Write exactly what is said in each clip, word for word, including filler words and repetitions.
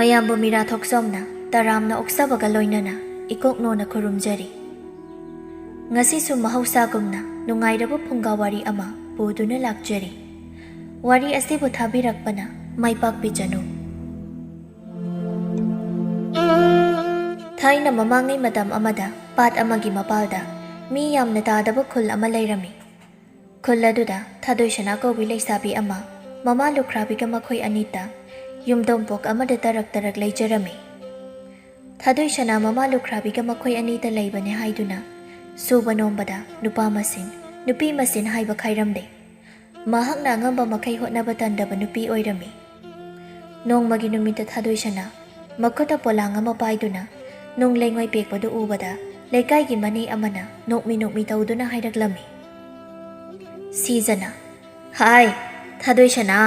ꯃꯌꯥꯝꯕꯨ ꯃꯤꯔꯥ ꯊꯣꯛꯆꯣꯝꯅ ꯇꯔꯥꯝꯅ ꯑꯣꯛꯆꯕꯒ ꯂꯣꯏꯅꯅ ꯏꯀꯣꯛꯅꯣꯅ ꯈꯨꯔꯨꯝꯖꯔꯤ꯫ ꯉꯁꯤꯁꯨ ꯃꯍꯧꯁꯥꯒꯨꯝꯅ ꯅꯨꯡꯉꯥꯏꯔꯕ ꯐꯨꯡꯒꯥ ꯋꯥꯔꯤ ꯑꯃ ꯄꯨꯗꯨꯅ ꯂꯥꯛꯆꯔꯤ꯫ ꯋꯥꯔꯤ ꯑꯁꯤꯕꯨ ꯊꯥꯕꯤꯔꯛꯄꯅ ꯃꯥꯏ ꯄꯥꯛꯄꯤꯖꯅꯨ꯫ ꯊꯥꯏꯅ ꯃꯃꯥꯡꯉꯩ ꯃꯇꯝ ꯑꯃꯗ ꯄꯥꯠ ꯑꯃꯒꯤ ꯃꯄꯥꯜꯗ ꯃꯤ ꯌꯥꯝꯅ ꯇꯥꯗꯕ ꯈꯨꯜ ꯑꯃ ꯂꯩꯔꯝꯃꯤ꯫ ꯈꯨꯜ ꯑꯗꯨꯗ ꯊꯥꯗꯣꯏꯁꯅꯥ ꯀꯧꯕꯤ ꯂꯩꯁꯥꯕꯤ ꯑꯃ ꯃꯃꯥ ꯂꯨꯈ꯭ꯔꯥꯕꯤꯒ ꯃꯈꯣꯏ ꯑꯅꯤꯇ ꯌꯨꯝꯗꯣꯡꯄꯣꯛ ꯑꯃꯗ ꯇꯔꯛ ꯇꯔꯛ ꯂꯩꯖꯔꯝꯃꯤ꯫ ꯊꯥꯗꯣꯏꯁꯅꯥ ꯃꯃꯥ ꯂꯨꯈ꯭ꯔꯥꯕꯤꯒ ꯃꯈꯣꯏ ꯑꯅꯤꯇ ꯂꯩꯕꯅꯦ ꯍꯥꯏꯗꯨꯅ ꯁꯨꯕ ꯅꯣꯝꯕꯗ ꯅꯨꯄꯥ ꯃꯁꯤꯟ, ꯅꯨꯄꯤ ꯃꯁꯤꯟ ꯍꯥꯏꯕ ꯈꯥꯏꯔꯝꯗꯦ꯫ ꯃꯍꯥꯛꯅ ꯑꯉꯝꯕ ꯃꯈꯩ ꯍꯣꯠꯅꯕ ꯇꯟꯗꯕ ꯅꯨꯄꯤ ꯑꯣꯏꯔꯝꯃꯤ꯫ ꯅꯣꯡꯃꯒꯤ ꯅꯨꯃꯤꯠꯇ ꯊꯥꯗꯣꯏꯁꯅꯥ ꯃꯈꯨꯠꯇ ꯄꯣꯂꯥꯡ ꯑꯃ ꯄꯥꯏꯗꯨꯅ ꯅꯨꯡ ꯂꯩꯉꯣꯏ ꯄꯦꯛꯄꯗꯨ ꯎꯕꯗ ꯂꯩꯀꯥꯏꯒꯤ ꯃꯅꯦ ꯑꯃꯅ ꯅꯣꯛꯃꯤ ꯅꯣꯛꯃꯤ ꯇꯧꯗꯨꯅ ꯍꯥꯏꯔꯛꯂꯝꯃꯤ꯫ ꯁꯤꯖꯅ, "ꯍꯥꯏ, ꯊꯥꯗꯣꯏꯁꯅꯥ,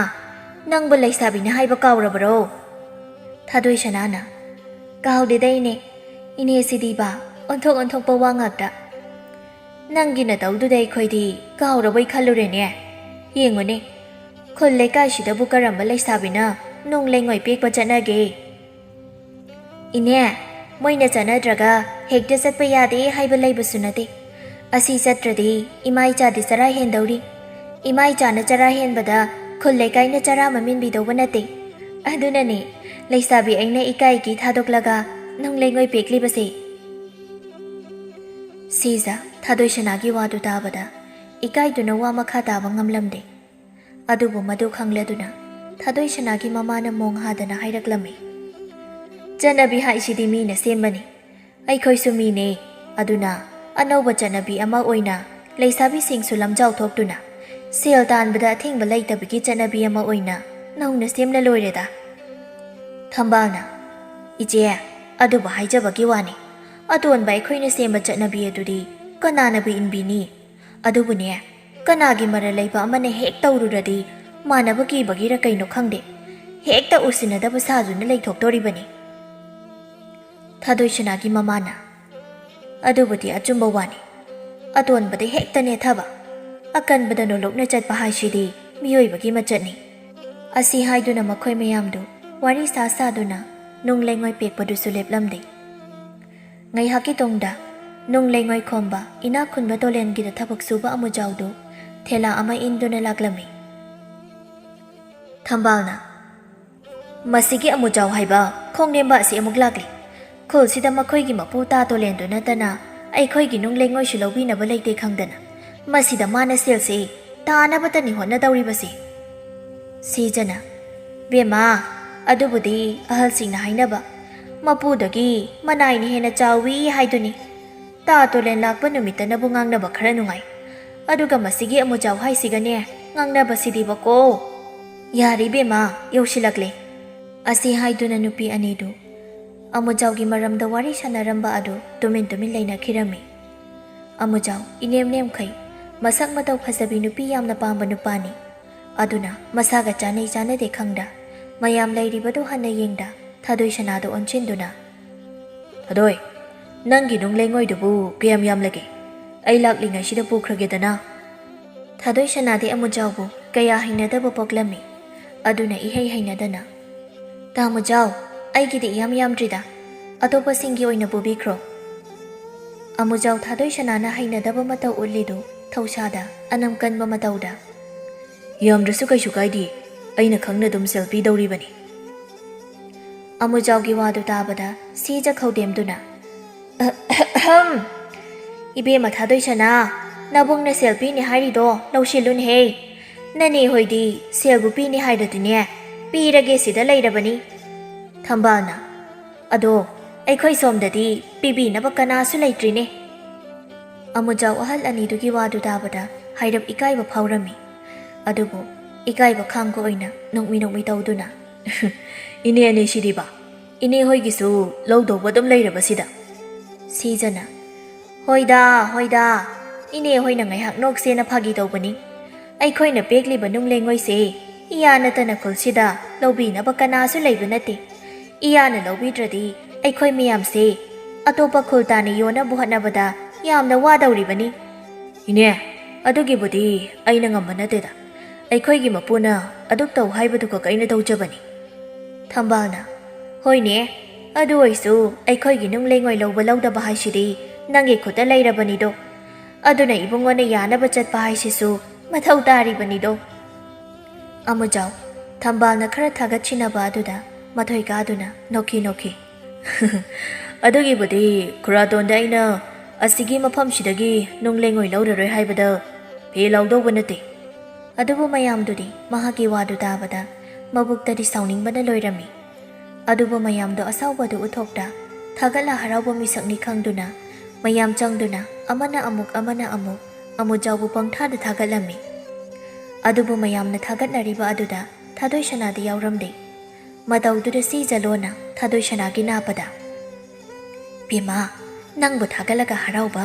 ꯅꯪꯕꯨ ꯂꯩꯁꯥꯕꯤꯅꯤ ꯍꯥꯏꯕ ꯀꯥꯎꯔꯕꯔꯣ?" ꯊꯥꯗꯣꯏꯁꯅꯥꯅ, "ꯀꯥꯎꯗꯦꯗ ꯏꯅꯦ, ꯏꯅꯦꯁꯤꯗꯤꯕ ꯑꯣꯟꯊꯣꯛ ꯑꯣꯟꯊꯣꯛꯄ ꯋꯥ ꯉꯥꯛꯇ꯫ ꯅꯪꯒꯤ ꯅꯇꯧꯗꯨꯗ ꯑꯩꯈꯣꯏꯗꯤ ꯀꯥꯎꯔꯕꯣꯏ ꯈꯜꯂꯨꯔꯦꯅꯦ꯫ ꯌꯦꯡꯉꯨꯅꯦ, ꯈꯨꯜ ꯂꯩꯀꯥꯏꯁꯤꯗꯕꯨ ꯀꯔꯝꯕ ꯂꯩꯁꯥꯕꯤꯅ ꯅꯨꯡ ꯂꯩꯉꯣꯏ ꯄꯦꯛꯄ ꯆꯠꯅꯒꯦ?" "ꯏꯅꯦ, ꯃꯣꯏꯅ ꯆꯠꯅꯗ꯭ꯔꯒ ꯍꯦꯛꯇ ꯆꯠꯄ ꯌꯥꯗꯦ ꯍꯥꯏꯕ ꯂꯩꯕꯁꯨ ꯅꯠꯇꯦ꯫ ꯑꯁꯤ ꯆꯠꯇ꯭ꯔꯗꯤ ꯏꯃꯥ ꯏꯆꯥꯗꯤ ꯆꯔꯥ ꯍꯦꯟꯗꯧꯔꯤ꯫ ꯏꯃꯥ ꯏꯆꯥꯅ ꯆꯔꯥ ꯍꯦꯟꯕꯗ ꯈꯨꯜ ꯂꯩꯀꯥꯏꯅ ꯆꯔꯥ ꯃꯃꯤꯟꯕꯤꯗꯧꯕ ꯅꯠꯇꯦ꯫ ꯑꯗꯨꯅꯅꯦ ꯂꯩꯁꯥꯕꯤ ꯑꯩꯅ ꯏꯀꯥꯏꯒꯤ ꯊꯥꯗꯣꯛꯂꯒ ꯅꯨꯡ ꯂꯩꯉꯣꯏ ꯄꯦꯛꯂꯤꯕꯁꯦ꯫" ꯁꯤꯖ ꯊꯥꯗꯣꯏꯁꯅꯥꯒꯤ ꯋꯥꯗꯨ ꯇꯥꯕꯗ ꯏꯀꯥꯏꯗꯨꯅ ꯋꯥ ꯃꯈꯥ ꯇꯥꯕ ꯉꯝꯂꯝꯗꯦ꯫ ꯑꯗꯨꯕꯨ ꯃꯗꯨ ꯈꯪꯂꯗꯨꯅ ꯊꯥꯗꯣꯏꯁꯅꯥꯒꯤ ꯃꯃꯥꯅ ꯃꯣꯡ ꯍꯥꯗꯅ ꯍꯥꯏꯔꯛꯂꯝꯃꯤ, "ꯆꯠꯅꯕꯤ ꯍꯥꯏꯁꯤꯗꯤ ꯃꯤꯅ ꯁꯦꯝꯕꯅꯤ꯫ ꯑꯩꯈꯣꯏꯁꯨ ꯃꯤꯅꯦ꯫ ꯑꯗꯨꯅ ꯑꯅꯧꯕ ꯆꯠꯅꯕꯤ ꯑꯃ ꯑꯣꯏꯅ ꯂꯩꯁꯥꯕꯤꯁꯤꯡꯁꯨ ꯂꯝꯖꯥꯎ ꯊꯣꯛꯇꯨꯅ ꯁꯦꯜ ꯇꯥꯟꯕꯗ ꯑꯊꯤꯡꯕ ꯂꯩꯇꯕꯒꯤ ꯆꯠꯅꯕꯤ ꯑꯃ ꯑꯣꯏꯅ ꯅꯧꯅ ꯁꯦꯝꯂ ꯂꯣꯏꯔꯦꯗ꯫" ꯊꯝꯕꯥꯜꯅ, "ꯏꯆꯦ, ꯑꯗꯨꯕꯨ ꯍꯥꯏꯖꯕꯒꯤ ꯋꯥꯅꯤ꯫ ꯑꯇꯣꯟꯕ ꯑꯩꯈꯣꯏꯅ ꯁꯦꯝꯕ ꯆꯠꯅꯕꯤ ꯑꯗꯨꯗꯤ ꯀꯅꯥꯅꯕꯨ ꯏꯟꯕꯤꯅꯤ? ꯑꯗꯨꯕꯨꯅꯦ, ꯀꯅꯥꯒꯤ ꯃꯔꯜ ꯂꯩꯕ ꯑꯃꯅ ꯍꯦꯛ ꯇꯧꯔꯨꯔꯗꯤ ꯃꯥꯟꯅꯕ ꯀꯤꯕꯒꯤꯔ ꯀꯩꯅꯣ ꯈꯪꯗꯦ, ꯍꯦꯛꯇ ꯎꯁꯤꯟꯅꯗꯕ ꯁꯥꯗꯨꯅ ꯂꯩꯊꯣꯛꯇꯣꯔꯤꯕꯅꯤ꯫" ꯊꯥꯗꯣꯏꯁꯅꯥꯒꯤ ꯃꯃꯥꯅ, "ꯑꯗꯨꯕꯨꯗꯤ ꯑꯆꯨꯝꯕ ꯋꯥꯅꯤ꯫ ꯑꯇꯣꯟꯕꯗ ꯍꯦꯛꯇ ꯅꯦꯠꯊꯕ, ꯑꯀꯟꯕꯗ ꯅꯣꯂꯨꯛꯅ ꯆꯠꯄ ꯍꯥꯏꯁꯤꯗꯤ ꯃꯤꯑꯣꯏꯕꯒꯤ ꯃꯆꯠꯅꯤ꯫" ꯑꯁꯤ ꯍꯥꯏꯗꯨꯅ ꯃꯈꯣꯏ ꯃꯌꯥꯝꯗꯨ ꯋꯥꯔꯤ ꯁꯥ ꯁꯥꯗꯨꯅ ꯅꯨꯡ ꯂꯩꯉꯣꯏ ꯄꯦꯛꯄꯗꯨꯁꯨ ꯂꯦꯞꯂꯝꯗꯦ꯫ ꯉꯥꯏꯍꯥꯛꯀꯤ ꯇꯨꯡꯗ ꯅꯨꯡ ꯂꯩꯉꯣꯏ ꯈꯣꯝꯕ ꯏꯅꯥꯛ ꯈꯨꯟꯕ ꯇꯣꯂꯦꯟꯒꯤꯗ ꯊꯕꯛ ꯁꯨꯕ ꯑꯃꯨꯖꯥꯎꯗꯨ ꯊꯦꯂꯥ ꯑꯃ ꯏꯟꯗꯨꯅ ꯂꯥꯛꯂꯝꯃꯤ꯫ ꯊꯝꯕꯥꯜꯅ, "ꯃꯁꯤꯒꯤ ꯑꯃꯨꯖꯥꯎ ꯍꯥꯏꯕ ꯈꯣꯡꯅꯦꯝꯕ ꯑꯁꯤ ꯑꯃꯨꯛ ꯂꯥꯛꯂꯤ꯫ ꯈꯨꯜꯁꯤꯗ ꯃꯈꯣꯏꯒꯤ ꯃꯄꯨ ꯇꯥ ꯇꯣꯂꯦꯟꯗꯨ ꯅꯠꯇꯅ ꯑꯩꯈꯣꯏꯒꯤ ꯅꯨꯡ ꯂꯩꯉꯣꯏꯁꯨ ꯂꯧꯕꯤꯅꯕ ꯂꯩꯇꯦ ꯈꯪꯗꯅ ꯃꯁꯤꯗ ꯃꯥꯅ ꯁꯦꯜꯁꯤ ꯇꯥꯅꯕꯇꯅꯤ ꯍꯣꯠꯅꯗꯧꯔꯤꯕꯁꯤ꯫" ꯁꯤꯖꯅ, "ꯕꯦꯝꯃ, ꯑꯗꯨꯕꯨꯗꯤ ꯑꯍꯜꯁꯤꯡꯅ ꯍꯥꯏꯅꯕ, ꯃꯄꯨꯗꯒꯤ ꯃꯅꯥꯏꯅ ꯍꯦꯟꯅ ꯆꯥꯎꯏ ꯍꯥꯏꯗꯨꯅꯤ꯫ ꯇꯥ ꯇꯣꯂꯦꯟ ꯂꯥꯛꯄ ꯅꯨꯃꯤꯠꯇꯅꯕꯨ ꯉꯥꯡꯅꯕ ꯈꯔ ꯅꯨꯡꯉꯥꯏ, ꯑꯗꯨꯒ ꯃꯁꯤꯒꯤ ꯑꯃꯨꯖꯥꯎ ꯍꯥꯏꯁꯤꯒꯅꯦ ꯉꯥꯡꯅꯕꯁꯤꯗꯤꯕꯀꯣ꯫" "ꯌꯥꯔꯦ ꯏꯕꯦꯝꯃ, ꯌꯧꯁꯤꯜꯂꯛꯂꯦ꯫" ꯑꯁꯤ ꯍꯥꯏꯗꯨꯅ ꯅꯨꯄꯤ ꯑꯅꯤꯗꯨ ꯑꯃꯨꯖꯥꯎꯒꯤ ꯃꯔꯝꯗ ꯋꯥꯔꯤ ꯁꯥꯟꯅꯔꯝꯕ ꯑꯗꯨ ꯇꯨꯃꯤꯟ ꯇꯨꯃꯤꯟ ꯂꯩꯅꯈꯤꯔꯝꯃꯤ꯫ ꯑꯃꯨꯖꯥꯎ ꯏꯅꯦꯝ ꯅꯦꯝꯈꯩ, ꯃꯁꯛ ꯃꯇꯧ ꯐꯖꯕꯤ ꯅꯨꯄꯤ ꯌꯥꯝꯅ ꯄꯥꯝꯕ ꯅꯨꯄꯥꯅꯤ꯫ ꯑꯗꯨꯅ ꯃꯁꯥꯒ ꯆꯥꯅꯩ ꯆꯥꯅꯗꯦ ꯈꯪꯗ ꯃꯌꯥꯝ ꯂꯩꯔꯤꯕꯗꯨ ꯍꯟꯅ ꯌꯦꯡꯗ ꯊꯥꯗꯣꯏ ꯁꯅꯥꯗ ꯑꯣꯟꯁꯤꯟꯗꯨꯅ, "ꯊꯥꯗꯣꯏ, ꯅꯪꯒꯤ ꯅꯨꯡ ꯂꯩꯉꯣꯏꯗꯨꯕꯨ ꯀꯌꯥꯝ ꯌꯥꯝꯂꯒꯦ? ꯑꯩ ꯂꯥꯛꯂꯤꯉꯩꯁꯤꯗ ꯄꯨꯈ꯭ꯔꯒꯦꯗꯅ?" ꯊꯥꯗꯣꯏ ꯁꯅꯥꯗꯤ ꯑꯃꯨꯖꯥꯎꯕꯨ ꯀꯌꯥ ꯍꯩꯅꯗꯕ ꯄꯣꯛꯂꯝꯃꯤ꯫ ꯑꯗꯨꯅ ꯏꯍꯩ ꯍꯩꯅꯗꯅ, "ꯇꯥꯃꯨꯖꯥꯎ, ꯑꯩꯒꯤꯗꯤ ꯏꯌꯥꯝ ꯌꯥꯝꯗ꯭ꯔꯤꯗ, ꯑꯇꯣꯞꯄꯁꯤꯡꯒꯤ ꯑꯣꯏꯅ ꯄꯨꯕꯤꯈ꯭ꯔꯣ꯫" ꯑꯃꯨꯖꯥꯎ ꯊꯥꯗꯣꯏ ꯁꯅꯥꯅ ꯍꯩꯅꯗꯕ ꯃꯇꯧ ꯎꯠꯂꯤꯗꯨ ꯊꯧꯁꯥꯗ ꯑꯅꯝ ꯀꯟꯕ ꯃꯇꯧꯗ, "ꯌꯥꯝꯗ꯭ꯔꯁꯨ ꯀꯩꯁꯨ ꯀꯥꯏꯗꯦ, ꯑꯩꯅ ꯈꯪꯅ ꯑꯗꯨꯝ ꯁꯦꯜ ꯄꯤꯗꯧꯔꯤꯕꯅꯤ꯫" ꯑꯃꯨꯖꯥꯎꯒꯤ ꯋꯥꯗꯨ ꯇꯥꯕꯗ ꯁꯤꯖ ꯈꯧꯗꯦꯝꯗꯨꯅ, "ꯑꯍꯝ! ꯏꯕꯦꯝꯃ ꯊꯥꯗꯣꯏꯁꯅꯥ, ꯅꯕꯨꯡꯅ ꯁꯦꯜ ꯄꯤꯅꯤ ꯍꯥꯏꯔꯤꯗꯣ ꯂꯧꯁꯤꯜꯂꯨꯅꯦꯍꯦ꯫ ꯅꯅꯦ ꯍꯣꯏꯗꯤ ꯁꯦꯜꯕꯨ ꯄꯤꯅꯤ ꯍꯥꯏꯔꯗꯤꯅꯦ, ꯄꯤꯔꯒꯦ ꯁꯤꯗ ꯂꯩꯔꯕꯅꯤ꯫" ꯊꯝꯕꯥꯜꯅ, "ꯑꯗꯣ ꯑꯩꯈꯣꯏ ꯁꯣꯝꯗꯗꯤ ꯄꯤꯕꯤꯅꯕ ꯀꯅꯥꯁꯨ ꯂꯩꯇ꯭ꯔꯤꯅꯦ꯫" ꯑꯃꯨꯖꯥꯎ ꯑꯍꯜ ꯑꯅꯤꯗꯨꯒꯤ ꯋꯥꯗꯨ ꯇꯥꯕꯗ ꯍꯥꯏꯔꯞ ꯏꯀꯥꯏꯕ ꯐꯥꯎꯔꯝꯃꯤ꯫ ꯑꯗꯨꯕꯨ ꯏꯀꯥꯏꯕ ꯈꯥꯡꯕ ꯑꯣꯏꯅ ꯅꯣꯛꯃꯤ ꯅꯣꯛꯃꯤ ꯇꯧꯗꯨꯅ, "ꯏꯅꯦ ꯑꯅꯤ ꯁꯤꯗꯤꯕ, ꯏꯅꯦ ꯍꯣꯏꯒꯤꯁꯨ ꯂꯧꯗꯧꯕ ꯑꯗꯨꯝ ꯂꯩꯔꯕꯁꯤꯗ?" ꯁꯤꯖꯅ, "ꯍꯣꯏꯗ, ꯍꯣꯏꯗ, ꯏꯅꯦ ꯍꯣꯏꯅ ꯉꯥꯏꯍꯥꯛ ꯅꯣꯛꯁꯦꯅ ꯐꯥꯒꯤ ꯇꯧꯕꯅꯤ꯫ ꯑꯩꯈꯣꯏꯅ ꯄꯦꯛꯂꯤꯕ ꯅꯨꯡ ꯂꯩꯉꯣꯏꯁꯦ ꯏꯌꯥ ꯅꯠꯇꯅ ꯈꯨꯜꯁꯤꯗ ꯂꯧꯕꯤꯅꯕ ꯀꯅꯥꯁꯨ ꯂꯩꯕ ꯅꯠꯇꯦ꯫ ꯏꯌꯥꯅ ꯂꯧꯕꯤꯗ꯭ꯔꯗꯤ ꯑꯩꯈꯣꯏ ꯃꯌꯥꯝꯁꯦ ꯑꯇꯣꯞꯄ ꯈꯨꯜ ꯇꯥꯟꯅ ꯌꯣꯟꯅꯕ ꯍꯣꯠꯅꯕꯗ ꯌꯥꯝꯅ ꯋꯥꯗꯧꯔꯤꯕꯅꯤ꯫" "ꯏꯅꯦ, ꯑꯗꯨꯒꯤꯕꯨꯗꯤ ꯑꯩꯅ ꯉꯝꯕ ꯅꯠꯇꯦꯗ꯫ ꯑꯩꯈꯣꯏꯒꯤ ꯃꯄꯨꯅ ꯑꯗꯨꯛ ꯇꯧ ꯍꯥꯏꯕꯗꯨꯈꯛ ꯑꯩꯅ ꯇꯧꯖꯕꯅꯤ꯫" ꯊꯝꯕꯥꯜꯅ, "ꯍꯣꯏꯅꯦ, ꯑꯗꯨ ꯑꯣꯏꯁꯨ ꯑꯩꯈꯣꯏꯒꯤ ꯅꯨꯡ ꯂꯩꯉꯣꯏ ꯂꯧꯕ ꯂꯧꯗꯕ ꯍꯥꯏꯁꯤꯗꯤ ꯅꯪꯒꯤ ꯈꯨꯠꯇ ꯂꯩꯔꯕꯅꯤꯗꯣ꯫ ꯑꯗꯨꯅ ꯏꯕꯨꯡꯉꯣꯅ ꯌꯥꯅꯕ ꯆꯠꯄ ꯍꯥꯏꯁꯤꯁꯨ ꯃꯊꯧ ꯇꯥꯔꯤꯕꯅꯤꯗꯣ꯫" ꯑꯃꯨꯖꯥꯎ, ꯊꯝꯕꯥꯜꯅ ꯈꯔ ꯊꯥꯒꯠꯁꯤꯟꯅꯕ ꯑꯗꯨꯗ ꯃꯊꯣꯏ ꯀꯥꯗꯨꯅ ꯅꯣꯛꯈꯤ ꯅꯣꯛꯈꯤ꯫ "ꯑꯗꯨꯒꯤꯕꯨꯗꯤ ꯈꯨꯔꯥꯇꯣꯟꯗ ꯑꯩꯅ ꯑꯁꯤꯒꯤ ꯃꯐꯝꯁꯤꯗꯒꯤ ꯅꯨꯡ ꯂꯩꯉꯣꯏ ꯂꯧꯔꯔꯣꯏ ꯍꯥꯏꯕꯗ ꯐꯦ ꯂꯥꯎꯗꯧꯕ ꯅꯠꯇꯦ꯫" ꯑꯗꯨꯕꯨ ꯃꯌꯥꯝꯗꯨꯗꯤ ꯃꯍꯥꯛꯀꯤ ꯋꯥꯗꯨ ꯇꯥꯕꯗ ꯃꯕꯨꯛꯇꯗꯤ ꯁꯥꯎꯅꯤꯡꯕꯅ ꯂꯣꯏꯔꯝꯃꯤ꯫ ꯑꯗꯨꯕꯨ ꯃꯌꯥꯝꯗꯣ ꯑꯁꯥꯎꯕꯗꯨ ꯎꯠꯊꯣꯛꯇ ꯊꯥꯒꯠꯂ ꯍꯔꯥꯎꯕ ꯃꯤꯁꯛꯅꯤ ꯈꯪꯗꯨꯅ ꯃꯌꯥꯝ ꯆꯪꯗꯨꯅ ꯑꯃꯅ ꯑꯃꯨꯛ ꯑꯃꯅ ꯑꯃꯨꯛ ꯑꯃꯨꯖꯥꯎꯕꯨ ꯄꯪꯊꯥꯗ ꯊꯥꯒꯠꯂꯝꯃꯤ꯫ ꯑꯗꯨꯕꯨ ꯃꯌꯥꯝꯅ ꯊꯥꯒꯠꯅꯔꯤꯕ ꯑꯗꯨꯗ ꯊꯥꯗꯣꯏ ꯁꯅꯥꯗꯤ ꯌꯥꯎꯔꯝꯗꯦ꯫ ꯃꯇꯧꯗꯨꯗ ꯁꯤꯖꯂꯣꯅ ꯊꯥꯗꯣꯏ ꯁꯅꯥꯒꯤ ꯅꯥꯄꯗ, "ꯕꯦꯝꯃ, ꯅꯪꯕꯨ ꯊꯥꯒꯠꯂꯒ ꯍꯔꯥꯎꯕ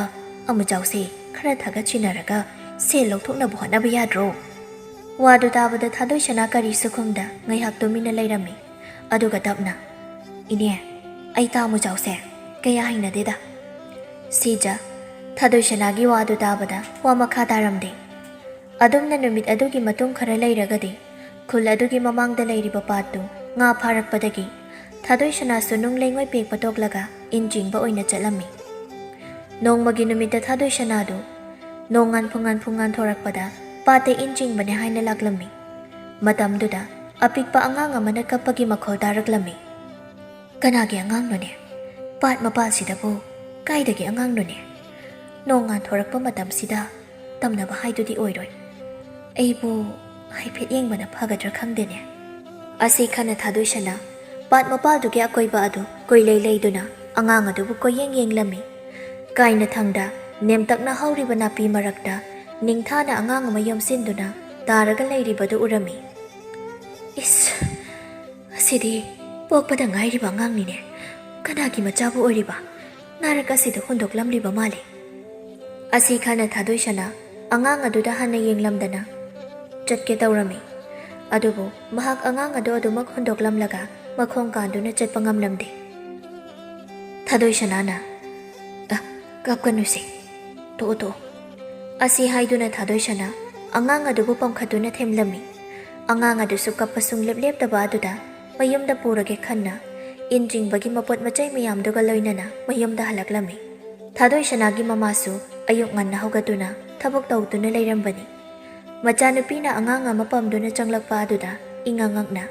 ꯑꯃꯨꯖꯥꯎꯁꯦ ꯈꯔ ꯊꯥꯒꯠꯁꯤꯟꯅꯔꯒ ꯁꯦꯜ ꯂꯧꯊꯣꯛꯅꯕ ꯍꯣꯠꯅꯕ ꯌꯥꯗ꯭ꯔꯣ?" ꯋꯥꯗꯨ ꯇꯥꯕꯗ ꯊꯥꯗꯣꯏ ꯁꯅꯥ ꯀꯔꯤꯁꯨ ꯈꯨꯝꯗ ꯉꯥꯏꯍꯥꯛ ꯇꯨꯃꯤꯟꯅ ꯂꯩꯔꯝꯃꯤ꯫ ꯑꯗꯨꯒ ꯇꯞꯅ, "ꯏꯅꯦ, ꯑꯩ ꯇꯥ ꯑꯃꯨꯖꯥꯎꯁꯦ ꯀꯌꯥ ꯍꯩꯅꯗꯦꯗ꯫" ꯁꯤꯖ, ꯊꯥꯗꯣꯏ ꯁꯅꯥꯒꯤ ꯋꯥꯗꯨ ꯇꯥꯕꯗ ꯋꯥ ꯃꯈꯥ ꯇꯥꯔꯝꯗꯦ꯫ ꯑꯗꯨꯝꯅ ꯅꯨꯃꯤꯠ ꯑꯗꯨꯒꯤ ꯃꯇꯨꯡ ꯈꯔ ꯂꯩꯔꯒꯗꯤ ꯈꯨꯜ ꯑꯗꯨꯒꯤ ꯃꯃꯥꯡꯗ ꯂꯩꯔꯤꯕ ꯄꯥꯠꯇꯨ ꯉꯥ ꯐꯥꯔꯛꯄꯗꯒꯤ ꯊꯥꯗꯣꯏ ꯁꯅꯥꯁꯨ ꯅꯨꯡ ꯂꯩꯉꯣꯏ ꯄꯦꯛꯄ ꯇꯣꯛꯂꯒ ꯏꯟ ꯆꯤꯡꯕ ꯑꯣꯏꯅ ꯆꯠꯂꯝꯃꯤ꯫ ꯅꯣꯡꯃꯒꯤ ꯅꯨꯃꯤꯠꯇ ꯊꯥꯗꯣꯏ ꯁꯅꯥꯗꯨ ꯅꯣꯡ ꯉꯥꯟꯐꯨ ꯉꯥꯟꯐꯨ ꯉꯥꯟꯊꯣꯔꯛꯄꯗ ꯄꯥꯠꯇ ꯏꯟ ꯆꯤꯡꯕꯅꯦ ꯍꯥꯏꯅ ꯂꯥꯛꯂꯝꯃꯤ꯫ ꯃꯇꯝꯗꯨꯗ ꯑꯄꯤꯛꯄ ꯑꯉꯥꯡ ꯑꯃꯅ ꯀꯞꯄꯒꯤ ꯃꯈꯣꯜ ꯇꯥꯔꯛꯂꯝꯃꯤ꯫ "ꯀꯅꯥꯒꯤ ꯑꯉꯥꯡꯅꯣꯅꯦ? ꯄꯥꯠ ꯃꯄꯥꯜꯁꯤꯗꯕꯨ ꯀꯥꯏꯗꯒꯤ ꯑꯉꯥꯡꯅꯣꯅꯦ? ꯅꯣꯡ ꯉꯥꯟꯊꯣꯔꯛꯄ ꯃꯇꯝꯁꯤꯗ ꯇꯝꯅꯕ ꯍꯥꯏꯗꯨꯗꯤ ꯑꯣꯏꯔꯣꯏ꯫ ꯑꯩꯕꯨ ꯍꯥꯏꯐꯦꯠ ꯌꯦꯡꯕꯅ ꯐꯒꯗ꯭ꯔꯥ ꯈꯪꯗꯦꯅꯦ꯫" ꯑꯁꯤ ꯈꯟꯅ ꯊꯥꯗꯣꯏ ꯁꯅꯥ ꯄꯥꯠ ꯃꯄꯥꯜꯗꯨꯒꯤ ꯑꯀꯣꯏꯕ ꯑꯗꯨ ꯀꯣꯏꯂꯩ ꯂꯩꯗꯨꯅ ꯑꯉꯥꯡ ꯑꯗꯨꯕꯨ ꯀꯣꯏꯌꯦꯡ ꯌꯦꯡꯂꯝꯃꯤ꯫ ꯀꯥꯏꯅ ꯊꯪꯗ ꯅꯦꯝꯇꯛꯅ ꯍꯧꯔꯤꯕ ꯅꯥꯄꯤ ꯃꯔꯛꯇ ꯅꯤꯡꯊꯥꯅ ꯑꯉꯥꯡ ꯑꯃ ꯌꯣꯝꯁꯤꯟꯗꯨꯅ ꯇꯥꯔꯒ ꯂꯩꯔꯤꯕꯗꯨ ꯎꯔꯝꯃꯤ꯫ "ꯏꯁ, ꯑꯁꯤꯗꯤ ꯄꯣꯛꯄꯗ ꯉꯥꯏꯔꯤꯕ ꯑꯉꯥꯡꯅꯤꯅꯦ꯫ ꯀꯅꯥꯒꯤ ꯃꯆꯥꯕꯨ ꯑꯣꯏꯔꯤꯕ? ꯅꯥꯔꯛ ꯑꯁꯤꯗ ꯍꯨꯟꯗꯣꯛꯂꯝꯂꯤꯕ ꯃꯥꯜꯂꯤ꯫" ꯑꯁꯤ ꯈꯟꯅ ꯊꯥꯗꯣꯏ ꯁꯅꯥ ꯑꯉꯥꯡ ꯑꯗꯨꯗ ꯍꯟꯅ ꯌꯦꯡꯂꯝꯗꯅ ꯆꯠꯀꯦ ꯇꯧꯔꯝꯃꯤ꯫ ꯑꯗꯨꯕꯨ ꯃꯍꯥꯛ ꯑꯉꯥꯡ ꯑꯗꯨ ꯑꯗꯨꯃꯛ ꯍꯨꯟꯗꯣꯛꯂꯝꯂꯒ ꯃꯈꯣꯡ ꯀꯥꯟꯗꯨꯅ ꯆꯠꯄ ꯉꯝꯂꯝꯗꯦ꯫ ꯊꯥꯗꯣꯏ ꯁꯅꯥꯅ, "ꯑ, ꯀꯞꯀꯅꯨꯁꯦ, ꯇꯣꯛꯑꯣ, ꯇꯣꯛꯑꯣ꯫" ꯑꯁꯤ ꯍꯥꯏꯗꯨꯅ ꯊꯥꯗꯣꯏ ꯁꯅꯥ ꯑꯉꯥꯡ ꯑꯗꯨꯕꯨ ꯄꯝꯈꯠꯇꯨꯅ ꯊꯦꯝꯂꯝꯃꯤ꯫ ꯑꯉꯥꯡ ꯑꯗꯨꯁꯨ ꯀꯞꯄ ꯁꯨꯡꯂꯦꯞ ꯂꯦꯞꯇꯕ ꯑꯗꯨꯗ ꯃꯌꯨꯝꯗ ꯄꯨꯔꯒꯦ ꯈꯟꯅ ꯏꯟ ꯆꯤꯡꯕꯒꯤ ꯃꯄꯣꯠ ꯃꯆꯩ ꯃꯌꯥꯝꯗꯨꯒ ꯂꯣꯏꯅꯅ ꯃꯌꯨꯝꯗ ꯍꯜꯂꯛꯂꯝꯃꯤ꯫ ꯊꯥꯗꯣꯏ ꯁꯅꯥꯒꯤ ꯃꯃꯥꯁꯨ ꯑꯌꯨꯛ ꯉꯟꯅ ꯍꯧꯒꯠꯇꯨꯅ ꯊꯕꯛ ꯇꯧꯗꯨꯅ ꯂꯩꯔꯝꯕꯅꯤ꯫ ꯃꯆꯥꯅꯨꯄꯤꯅ ꯑꯉꯥꯡ ꯑꯃ ꯄꯝꯗꯨꯅ ꯆꯪꯂꯛꯄ ꯑꯗꯨꯗ ꯏꯉꯛ ꯉꯛꯅ,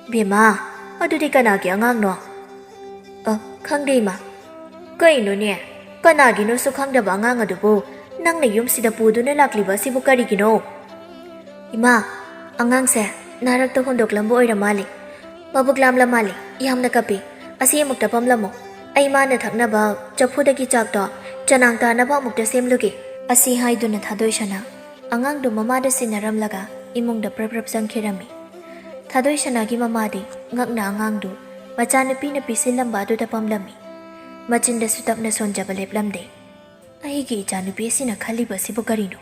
"ꯕꯦꯝꯃ, ꯑꯗꯨꯗꯤ ꯀꯅꯥꯒꯤ ꯑꯉꯥꯡꯅꯣ?" "ꯑ, ꯈꯪꯗꯦ ꯏꯃꯥ꯫" "ꯀꯩꯅꯣꯅꯦ, ꯀꯅꯥꯒꯤꯅꯣꯁꯨ ꯈꯪꯗꯕ ꯑꯉꯥꯡ ꯑꯗꯨꯕꯨ ꯅꯪꯅ ꯌꯨꯝꯁꯤꯗ ꯄꯨꯗꯨꯅ ꯂꯥꯛꯂꯤꯕ ꯑꯁꯤꯕꯨ ꯀꯔꯤꯒꯤꯅꯣ?" "ꯏꯃꯥ, ꯑꯉꯥꯡꯁꯦ ꯅꯥꯔꯛꯇ ꯍꯨꯟꯗꯣꯛꯂꯝꯕ ꯑꯣꯏꯔ ꯃꯥꯜꯂꯦ꯫ ꯃꯕꯨꯛ ꯂꯥꯝꯂ ꯃꯥꯜꯂꯦ, ꯌꯥꯝꯅ ꯀꯞꯄꯤ꯫ ꯑꯁꯤ ꯑꯃꯨꯛꯇ ꯄꯝꯂꯝꯃꯣ꯫ ꯑꯩ ꯃꯥꯅ ꯊꯛꯅꯕ ꯆꯐꯨꯗꯒꯤ ꯆꯥꯛꯇꯣ ꯆꯅꯥꯡ ꯇꯥꯅꯕ ꯑꯃꯨꯛꯇ ꯁꯦꯝꯂꯨꯒꯦ꯫" ꯑꯁꯤ ꯍꯥꯏꯗꯨꯅ ꯊꯥꯗꯣꯏ ꯁꯅꯥ ꯑꯉꯥꯡꯗꯨ ꯃꯃꯥꯗ ꯁꯤꯟꯅꯔꯝꯂꯒ ꯏꯃꯨꯡꯗ ꯄ꯭ꯔꯞ ꯄ꯭ꯔꯞ ꯆꯪꯈꯤꯔꯝꯃꯤ꯫ ꯊꯥꯗꯣꯏ ꯁꯅꯥꯒꯤ ꯃꯃꯥꯗꯤ ꯉꯛꯅ ꯑꯉꯥꯡꯗꯨ ꯃꯆꯥꯅꯨꯄꯤꯅ ꯄꯤꯁꯤꯜꯂꯝꯕ ꯑꯗꯨꯗ ꯄꯝꯂꯝꯃꯤ꯫ ꯃꯆꯤꯟꯗꯁꯨ ꯇꯞꯅ ꯁꯣꯟꯖꯕ ꯂꯦꯞꯂꯝꯗꯦ꯫ "ꯑꯩꯒꯤ ꯏꯆꯥꯅꯨꯄꯤ ꯑꯁꯤꯅ ꯈꯜꯂꯤꯕ ꯑꯁꯤꯕꯨ ꯀꯔꯤꯅꯣ?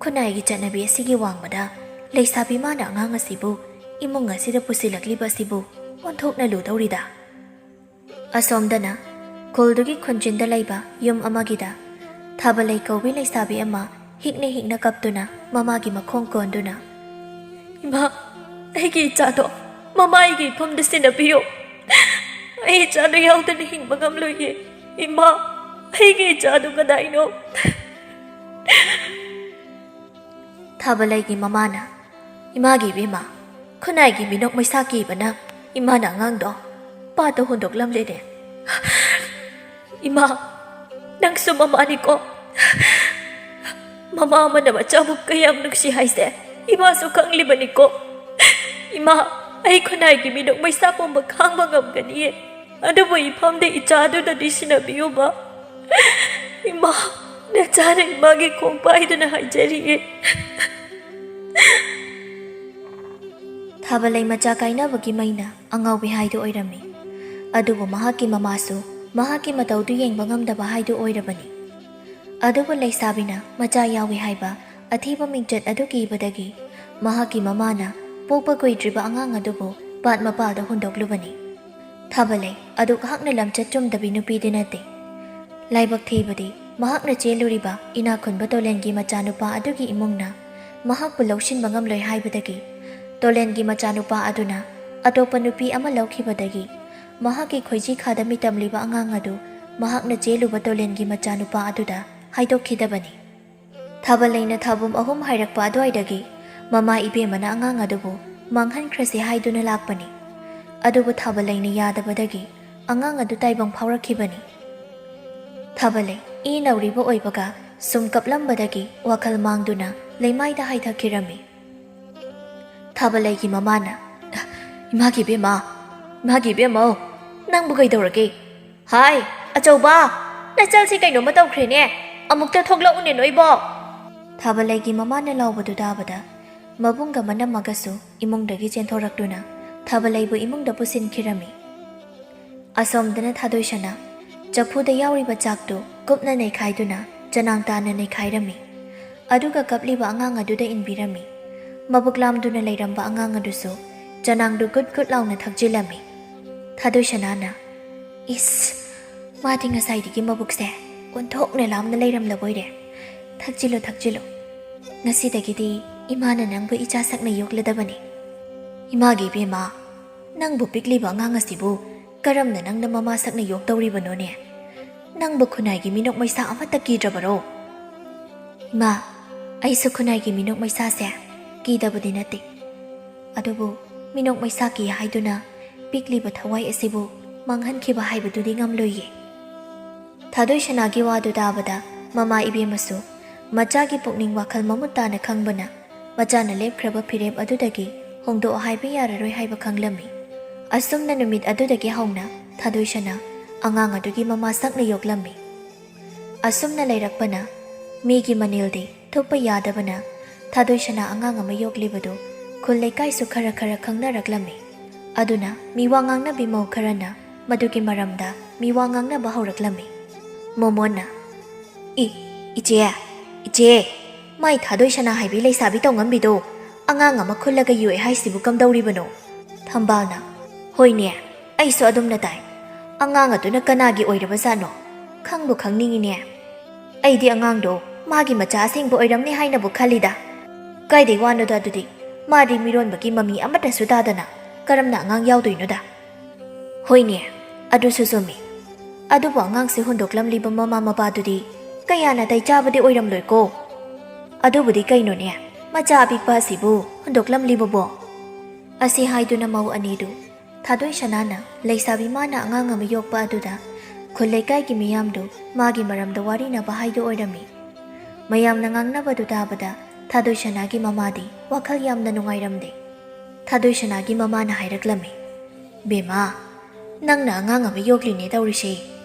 ꯈꯨꯟꯅꯥꯏꯒꯤ ꯆꯠꯅꯕꯤ ꯑꯁꯤꯒꯤ ꯋꯥꯡꯃꯗ ꯂꯩꯁꯥꯕꯤ ꯃꯥꯅ ꯑꯉꯥꯡ ꯑꯁꯤꯕꯨ ꯏꯃꯨꯡ ꯑꯁꯤꯗ ꯄꯨꯁꯤꯜꯂꯛꯂꯤꯕ ꯑꯁꯤꯕꯨ ꯑꯣꯟꯊꯣꯛꯅ ꯂꯨꯗꯧꯔꯤꯗ!" ꯑꯁꯣꯝꯗꯅ ꯈꯨꯜꯗꯨꯒꯤ ꯈꯨꯟꯖꯤꯟꯗ ꯂꯩꯕ ꯌꯨꯝ ꯑꯃꯒꯤꯗ ꯊꯥꯕꯂꯩ ꯀꯧꯕꯤ ꯂꯩꯁꯥꯕꯤ ꯑꯃ ꯍꯤꯛꯅ ꯍꯤꯛꯅ ꯀꯞꯇꯨꯅ ꯃꯃꯥꯒꯤ ꯃꯈꯣꯡ ꯀꯣꯟꯗꯨꯅ, "ꯏꯃꯥ, ꯑꯩꯒꯤ ꯏꯆꯥꯗꯣ ꯃꯃꯥ ꯑꯩꯒꯤ ꯏꯐꯝꯗ ꯁꯤꯟꯅꯕꯤꯌꯨ꯫ ꯑꯩ ꯏꯆꯥꯗꯣ ꯌꯥꯎꯗꯅ ꯍꯤꯡꯕ ꯉꯝꯂꯣꯏꯌꯦ꯫ ꯏꯃꯥ, ꯑꯩꯒꯤ ꯏꯆꯥꯗꯣ ꯀꯗꯥꯏꯅꯣ?" ꯊꯥꯕꯂꯩꯒꯤ ꯃꯃꯥꯅ, "ꯏꯃꯥꯒꯤ ꯏꯕꯦꯝꯃ, ꯈꯨꯟꯅꯥꯏꯒꯤ ꯃꯤꯅꯣꯛ ꯃꯩꯁꯥ ꯀꯤꯕꯅ ꯏꯃꯥꯅ ꯑꯉꯥꯡꯗꯣ ꯄꯥꯠꯇ ꯍꯨꯟꯗꯣꯛꯂꯝꯂꯦꯅꯦ꯫ ꯏꯃꯥ, ꯅꯪꯁꯨ ꯃꯃꯥꯅꯤꯀꯣ꯫ ꯃꯃꯥ ꯑꯃꯅ ꯃꯆꯥꯕꯨ ꯀꯌꯥꯝ ꯅꯨꯡꯁꯤ ꯍꯥꯏꯁꯦ ꯏꯃꯥꯁꯨ ꯈꯪꯂꯤꯕꯅꯤꯀꯣ꯫ ꯏꯃꯥ, ꯑꯩ ꯈꯨꯟꯅꯥꯏꯒꯤ ꯃꯤꯅꯣꯛ ꯃꯩꯁꯥ ꯄꯨꯝꯕ ꯈꯥꯡꯕ ꯉꯝꯒꯅꯤꯌꯦ꯫ ꯑꯗꯨꯕꯨ ꯏꯐꯝꯗ ꯏꯆꯥꯗꯨꯗꯗꯤ ꯁꯤꯟꯅꯕꯤꯌꯨꯕ꯫ ꯏꯃꯥ, ꯅꯆꯥꯅ ꯏꯃꯥꯒꯤ ꯈꯣꯡ ꯄꯥꯏꯗꯨꯅ ꯍꯥꯏꯖꯔꯤꯌꯦ꯫" ꯊꯥꯕꯂꯩ ꯃꯆꯥ ꯀꯥꯏꯅꯕꯒꯤ ꯃꯩꯅ ꯑꯉꯥꯎꯕꯤ ꯍꯥꯏꯗꯨ ꯑꯣꯏꯔꯝꯃꯤ꯫ ꯑꯗꯨꯕꯨ ꯃꯍꯥꯛꯀꯤ ꯃꯃꯥꯁꯨ ꯃꯍꯥꯛꯀꯤ ꯃꯇꯧꯗꯨ ꯌꯦꯡꯕ ꯉꯝꯗꯕ ꯍꯥꯏꯗꯨ ꯑꯣꯏꯔꯕꯅꯤ꯫ ꯑꯗꯨꯕꯨ ꯂꯩꯁꯥꯕꯤꯅ ꯃꯆꯥ ꯌꯥꯎꯏ ꯍꯥꯏꯕ ꯑꯊꯤꯕ ꯃꯤꯡꯆꯠ ꯑꯗꯨ ꯀꯤꯕꯗꯒꯤ ꯃꯍꯥꯛꯀꯤ ꯃꯃꯥꯅ ꯄꯣꯛꯄ ꯀꯨꯏꯗ꯭ꯔꯤꯕ ꯑꯉꯥꯡ ꯑꯗꯨꯕꯨ ꯄꯥꯠ ꯃꯄꯥꯜꯗ ꯍꯨꯟꯗꯣꯛꯂꯨꯕꯅꯤ꯫ ꯊꯥꯕꯂꯩ ꯑꯗꯨꯛ ꯍꯥꯛꯅ ꯂꯝꯆꯠ ꯆꯨꯝꯗꯕꯤ ꯅꯨꯄꯤꯗꯤ ꯅꯠꯇꯦ꯫ ꯂꯥꯏꯕꯛ ꯊꯤꯕꯗꯤ ꯃꯍꯥꯛꯅ ꯆꯦꯜꯂꯨꯔꯤꯕ ꯏꯅꯥꯛ ꯈꯨꯟꯕ ꯇꯣꯂꯦꯟꯒꯤ ꯃꯆꯥꯅꯨꯄꯥ ꯑꯗꯨꯒꯤ ꯏꯃꯨꯡꯅ ꯃꯍꯥꯛꯄꯨ ꯂꯧꯁꯤꯟꯕ ꯉꯝꯂꯣꯏ ꯍꯥꯏꯕꯗꯒꯤ ꯇꯣꯂꯦꯟꯒꯤ ꯃꯆꯥꯅꯨꯄꯥ ꯑꯗꯨꯅ ꯑꯇꯣꯞꯄ ꯅꯨꯄꯤ ꯑꯃ ꯂꯧꯈꯤꯕꯗꯒꯤ ꯃꯍꯥꯛꯀꯤ ꯈꯣꯏꯖꯤ ꯈꯥꯗ ꯃꯤꯇꯝꯂꯤꯕ ꯑꯉꯥꯡ ꯑꯗꯨ ꯃꯍꯥꯛꯅ ꯆꯦꯜꯂꯨꯕ ꯇꯣꯂꯦꯟꯒꯤ ꯃꯆꯥꯅꯨꯄꯥ ꯑꯗꯨꯗ ꯍꯥꯏꯗꯣꯛꯈꯤꯗꯕꯅꯤ꯫ ꯊꯥꯕꯂꯩꯅ ꯊꯥꯕꯨꯝ ꯑꯍꯨꯝ ꯍꯥꯏꯔꯛꯄ ꯑꯗꯨꯋꯥꯏꯗꯒꯤ ꯃꯃꯥ ꯏꯕꯦꯝꯃꯅ ꯑꯉꯥꯡ ꯑꯗꯨꯕꯨ ꯃꯥꯡꯍꯟꯈ꯭ꯔꯁꯤ ꯍꯥꯏꯗꯨꯅ ꯂꯥꯛꯄꯅꯤ꯫ ꯑꯗꯨꯕꯨ ꯊꯥꯕꯂꯩꯅ ꯌꯥꯗꯕꯗꯒꯤ ꯑꯉꯥꯡ ꯑꯗꯨ ꯇꯥꯏꯕꯪ ꯐꯥꯎꯔꯛꯈꯤꯕꯅꯤ꯫ ꯊꯥꯕꯂꯩ ꯏ ꯅꯧꯔꯤꯕ ꯑꯣꯏꯕꯒ ꯁꯨꯝ ꯀꯞꯂꯝꯕꯗꯒꯤ ꯋꯥꯈꯜ ꯃꯥꯡꯗꯨꯅ ꯂꯩꯃꯥꯏꯗ ꯍꯥꯏꯊꯈꯤꯔꯝꯃꯤ꯫ ꯊꯥꯕꯂꯩꯒꯤ ꯃꯃꯥꯅ, "ꯏꯃꯥꯒꯤ ꯏꯕꯦꯝꯃ, ꯏꯃꯥꯒꯤ ꯏꯕꯦꯝꯃꯧ, ꯅꯪꯕꯨ ꯀꯩꯗꯧꯔꯒꯦ? ꯍꯥꯏ, ꯑꯆꯧꯕ, ꯅꯆꯜꯁꯤ ꯀꯩꯅꯣꯝꯃ ꯇꯧꯈ꯭ꯔꯦꯅꯦ, ꯑꯃꯨꯛꯇ ꯊꯣꯛꯂꯛꯎꯅꯦ ꯅꯣꯏꯕꯣ!" ꯊꯥꯕꯂꯩꯒꯤ ꯃꯃꯥꯅ ꯂꯥꯎꯕꯗꯨ ꯇꯥꯕꯗ ꯃꯕꯨꯡꯒ ꯃꯅꯝꯃꯒꯁꯨ ꯏꯃꯨꯡꯗꯒꯤ ꯆꯦꯟꯊꯣꯔꯛꯇꯨꯅ ꯊꯥꯕꯂꯩꯕꯨ ꯏꯃꯨꯡꯗ ꯄꯨꯁꯤꯟꯈꯤꯔꯝꯃꯤ꯫ ꯑꯁꯣꯝꯗꯅ ꯊꯥꯗꯣꯏꯁꯅꯥ ꯆꯐꯨꯗ ꯌꯥꯎꯔꯤꯕ ꯆꯥꯛꯇꯨ ꯀꯨꯞꯅ ꯅꯩꯈꯥꯏꯗꯨꯅ ꯆꯅꯥꯡ ꯇꯥꯅ ꯅꯩꯈꯥꯏꯔꯝꯃꯤ꯫ ꯑꯗꯨꯒ ꯀꯞꯂꯤꯕ ꯑꯉꯥꯡ ꯑꯗꯨꯗ ꯏꯟꯕꯤꯔꯝꯃꯤ꯫ ꯃꯕꯨꯛ ꯂꯥꯝꯗꯨꯅ ꯂꯩꯔꯝꯕ ꯑꯉꯥꯡ ꯑꯗꯨꯁꯨ ꯆꯅꯥꯡꯗꯨ ꯒꯨꯠ ꯒꯨꯠ ꯂꯥꯎꯅ ꯊꯛꯆꯤꯜꯂꯝꯃꯤ꯫ ꯊꯥꯗꯣꯏꯁꯅꯥꯅ, "ꯏꯁ, ꯃꯥꯗꯤ ꯉꯁꯥꯏꯗꯒꯤ ꯃꯕꯨꯛꯁꯦ ꯑꯣꯟꯊꯣꯛꯅ ꯂꯥꯝꯅ ꯂꯩꯔꯝꯂꯕꯣꯏꯔꯦ꯫ ꯊꯛꯆꯤꯜꯂꯨ, ꯊꯛꯆꯤꯜꯂꯨ꯫ ꯉꯁꯤꯗꯒꯤꯗꯤ ꯏꯃꯥꯅ ꯅꯪꯕꯨ ꯏꯆꯥ ꯁꯛꯅ ꯌꯣꯛꯂꯗꯕꯅꯤ꯫ ꯏꯃꯥꯒꯤ ꯏꯕꯦꯝꯃ, ꯅꯪꯕꯨ ꯄꯤꯛꯂꯤꯕ ꯑꯉꯥꯡ ꯑꯁꯤꯕꯨ ꯀꯔꯝꯅ ꯅꯪꯅ ꯃꯃꯥ ꯁꯛꯅ ꯌꯣꯛꯇꯧꯔꯤꯕꯅꯣꯅꯦ? ꯅꯪꯕꯨ ꯈꯨꯟꯅꯥꯏꯒꯤ ꯃꯤꯅꯣꯛ ꯃꯩꯁꯥ ꯑꯃꯠꯇ ꯀꯤꯗ꯭ꯔꯕꯔꯣ?" "ꯏꯃꯥ, ꯑꯩꯁꯨ ꯈꯨꯟꯅꯥꯏꯒꯤ ꯃꯤꯅꯣꯛ ꯃꯩꯁꯥꯁꯦ ꯀꯤꯗꯕꯗꯤ ꯅꯠꯇꯦ꯫ ꯑꯗꯨꯕꯨ ꯃꯤꯅꯣꯛ ꯃꯩꯁꯥ ꯀꯤ ꯍꯥꯏꯗꯨꯅ ꯄꯤꯛꯂꯤꯕ ꯊꯋꯥꯏ ꯑꯁꯤꯕꯨ ꯃꯥꯡꯍꯟꯈꯤꯕ ꯍꯥꯏꯕꯗꯨꯗꯤ ꯉꯝꯂꯣꯏꯌꯦ꯫" ꯊꯥꯗꯣꯏꯁꯅꯥꯒꯤ ꯋꯥꯗꯨ ꯇꯥꯕꯗ ꯃꯃꯥ ꯏꯕꯦꯝꯃꯁꯨ ꯃꯆꯥꯒꯤ ꯄꯨꯛꯅꯤꯡ ꯋꯥꯈꯜ ꯃꯃꯨꯠ ꯇꯥꯅ ꯈꯪꯕꯅ, ꯃꯆꯥꯅ ꯂꯦꯞꯈ꯭ꯔꯕ ꯐꯤꯔꯦꯞ ꯑꯗꯨꯗꯒꯤ ꯍꯣꯡꯗꯣꯛꯑꯣ ꯍꯥꯏꯕ ꯌꯥꯔꯔꯣꯏ ꯍꯥꯏꯕ ꯈꯪꯂꯝꯃꯤ꯫ ꯑꯁꯨꯝꯅ ꯅꯨꯃꯤꯠ ꯑꯗꯨꯗꯒꯤ ꯍꯧꯅ ꯊꯥꯗꯣꯏꯁꯅꯥ ꯑꯉꯥꯡ ꯑꯗꯨꯒꯤ ꯃꯃꯥ ꯁꯛꯅ ꯌꯣꯛꯂꯝꯃꯤ꯫ ꯑꯁꯨꯝꯅ ꯂꯩꯔꯛꯄꯅ ꯃꯤꯒꯤ ꯃꯅꯤꯜꯗꯤ ꯊꯨꯞꯄ ꯌꯥꯗꯕꯅ, ꯊꯥꯗꯣꯏꯁꯅꯥ ꯑꯉꯥꯡ ꯑꯃ ꯌꯣꯛꯂꯤꯕꯗꯨ ꯈꯨꯜ ꯂꯩꯀꯥꯏꯁꯨ ꯈꯔ ꯈꯔ ꯈꯪꯅꯔꯛꯂꯝꯃꯤ꯫ ꯑꯗꯨꯅ ꯃꯤꯋꯥ ꯉꯥꯡꯅꯕꯤ ꯃꯧ ꯈꯔꯅ ꯃꯗꯨꯒꯤ ꯃꯔꯝꯗ ꯃꯤꯋꯥ ꯉꯥꯡꯅꯕ ꯍꯧꯔꯛꯂꯝꯃꯤ꯫ ꯃꯣꯃꯣꯟꯅ, "ꯏ, ꯏꯆꯦ, ꯏꯆꯦ, ꯃꯥꯏ ꯊꯥꯗꯣꯏꯁꯅꯥ ꯍꯥꯏꯕꯤ ꯂꯩꯁꯥꯕꯤ ꯇꯧꯉꯝꯕꯤꯗꯣ ꯑꯉꯥꯡ ꯑꯃ ꯈꯨꯜꯂꯒ ꯌꯣꯛꯑꯦ ꯍꯥꯏꯁꯤꯕꯨ ꯀꯝꯗꯧꯔꯤꯕꯅꯣ?" ꯊꯝꯕꯥꯜꯅ, "ꯍꯣꯏꯅꯦ, ꯑꯩꯁꯨ ꯑꯗꯨꯝꯅ ꯇꯥꯏ꯫ ꯑꯉꯥꯡ ꯑꯗꯨꯅ ꯀꯅꯥꯒꯤ ꯑꯣꯏꯔꯕꯖꯥꯠꯅꯣ? ꯈꯪꯕꯨ ꯈꯪꯅꯤꯡꯉꯤꯅꯦ꯫ ꯑꯩꯗꯤ ꯑꯉꯥꯡꯗꯣ ꯃꯥꯒꯤ ꯃꯆꯥ ꯑꯁꯦꯡꯕ ꯑꯣꯏꯔꯝꯅꯤ ꯍꯥꯏꯅꯕꯨ ꯈꯜꯂꯤꯗ꯫ ꯀꯥꯏꯗꯩ ꯋꯥꯅꯣꯗ ꯑꯗꯨꯗꯤ? ꯃꯥꯗꯤ ꯃꯤꯔꯣꯟꯕꯒꯤ ꯃꯃꯤ ꯑꯃꯠꯇꯁꯨ ꯇꯥꯗꯅ꯫ ꯀꯔꯝꯅ ꯑꯉꯥꯡ ꯌꯥꯎꯗꯣꯏꯅꯣꯗ? ꯍꯣꯏꯅꯦ, ꯑꯗꯨꯁꯨ ꯆꯨꯝꯃꯤ꯫ ꯑꯗꯨꯕꯨ ꯑꯉꯥꯡꯁꯦ ꯍꯨꯟꯗꯣꯛꯂꯝꯂꯤꯕ ꯃꯃꯥ ꯃꯄꯥꯗꯨꯗꯤ ꯀꯌꯥ ꯅꯥꯇꯩ ꯆꯥꯕꯗꯤ ꯑꯣꯏꯔꯝꯂꯣꯏꯀꯣ꯫ ꯑꯗꯨꯕꯨꯗꯤ ꯀꯩꯅꯣꯅꯦ, ꯃꯆꯥ ꯑꯄꯤꯛꯄ ꯑꯁꯤꯕꯨ ꯍꯨꯟꯗꯣꯛꯂꯝꯂꯤꯕꯕꯣ? ꯑꯁꯤ ꯍꯥꯏꯗꯨꯅ ꯃꯧ ꯑꯅꯤꯗꯨ ꯊꯥꯗꯣꯏ ꯁꯅꯥꯅ ꯂꯩꯁꯥꯕꯤ ꯃꯥꯅ ꯑꯉꯥꯡ ꯑꯃ ꯌꯣꯛꯄ ꯑꯗꯨꯗ ꯈꯨꯜ ꯂꯩꯀꯥꯏꯒꯤ ꯃꯤꯌꯥꯝꯗꯨ ꯃꯥꯒꯤ ꯃꯔꯝꯗ ꯋꯥꯔꯤꯅꯕ ꯍꯥꯏꯗꯨ ꯑꯣꯏꯔꯝꯃꯤ꯫ ꯃꯌꯥꯝꯅ ꯉꯥꯡꯅꯕꯗꯨ ꯇꯥꯕꯗ ꯊꯥꯗꯣꯏ ꯁꯅꯥꯒꯤ ꯃꯃꯥꯗꯤ ꯋꯥꯈꯜ ꯌꯥꯝꯅ ꯅꯨꯡꯉꯥꯏꯔꯝꯗꯦ꯫ ꯊꯥꯗꯣꯏ ꯁꯅꯥꯒꯤ ꯃꯃꯥꯅ ꯍꯥꯏꯔꯛꯂꯝꯃꯤ, "ꯕꯦꯝꯃ, ꯅꯪꯅ ꯑꯉꯥꯡ ꯑꯃ ꯌꯣꯛꯂꯤꯅꯦ ꯇꯧꯔꯤꯁꯦ,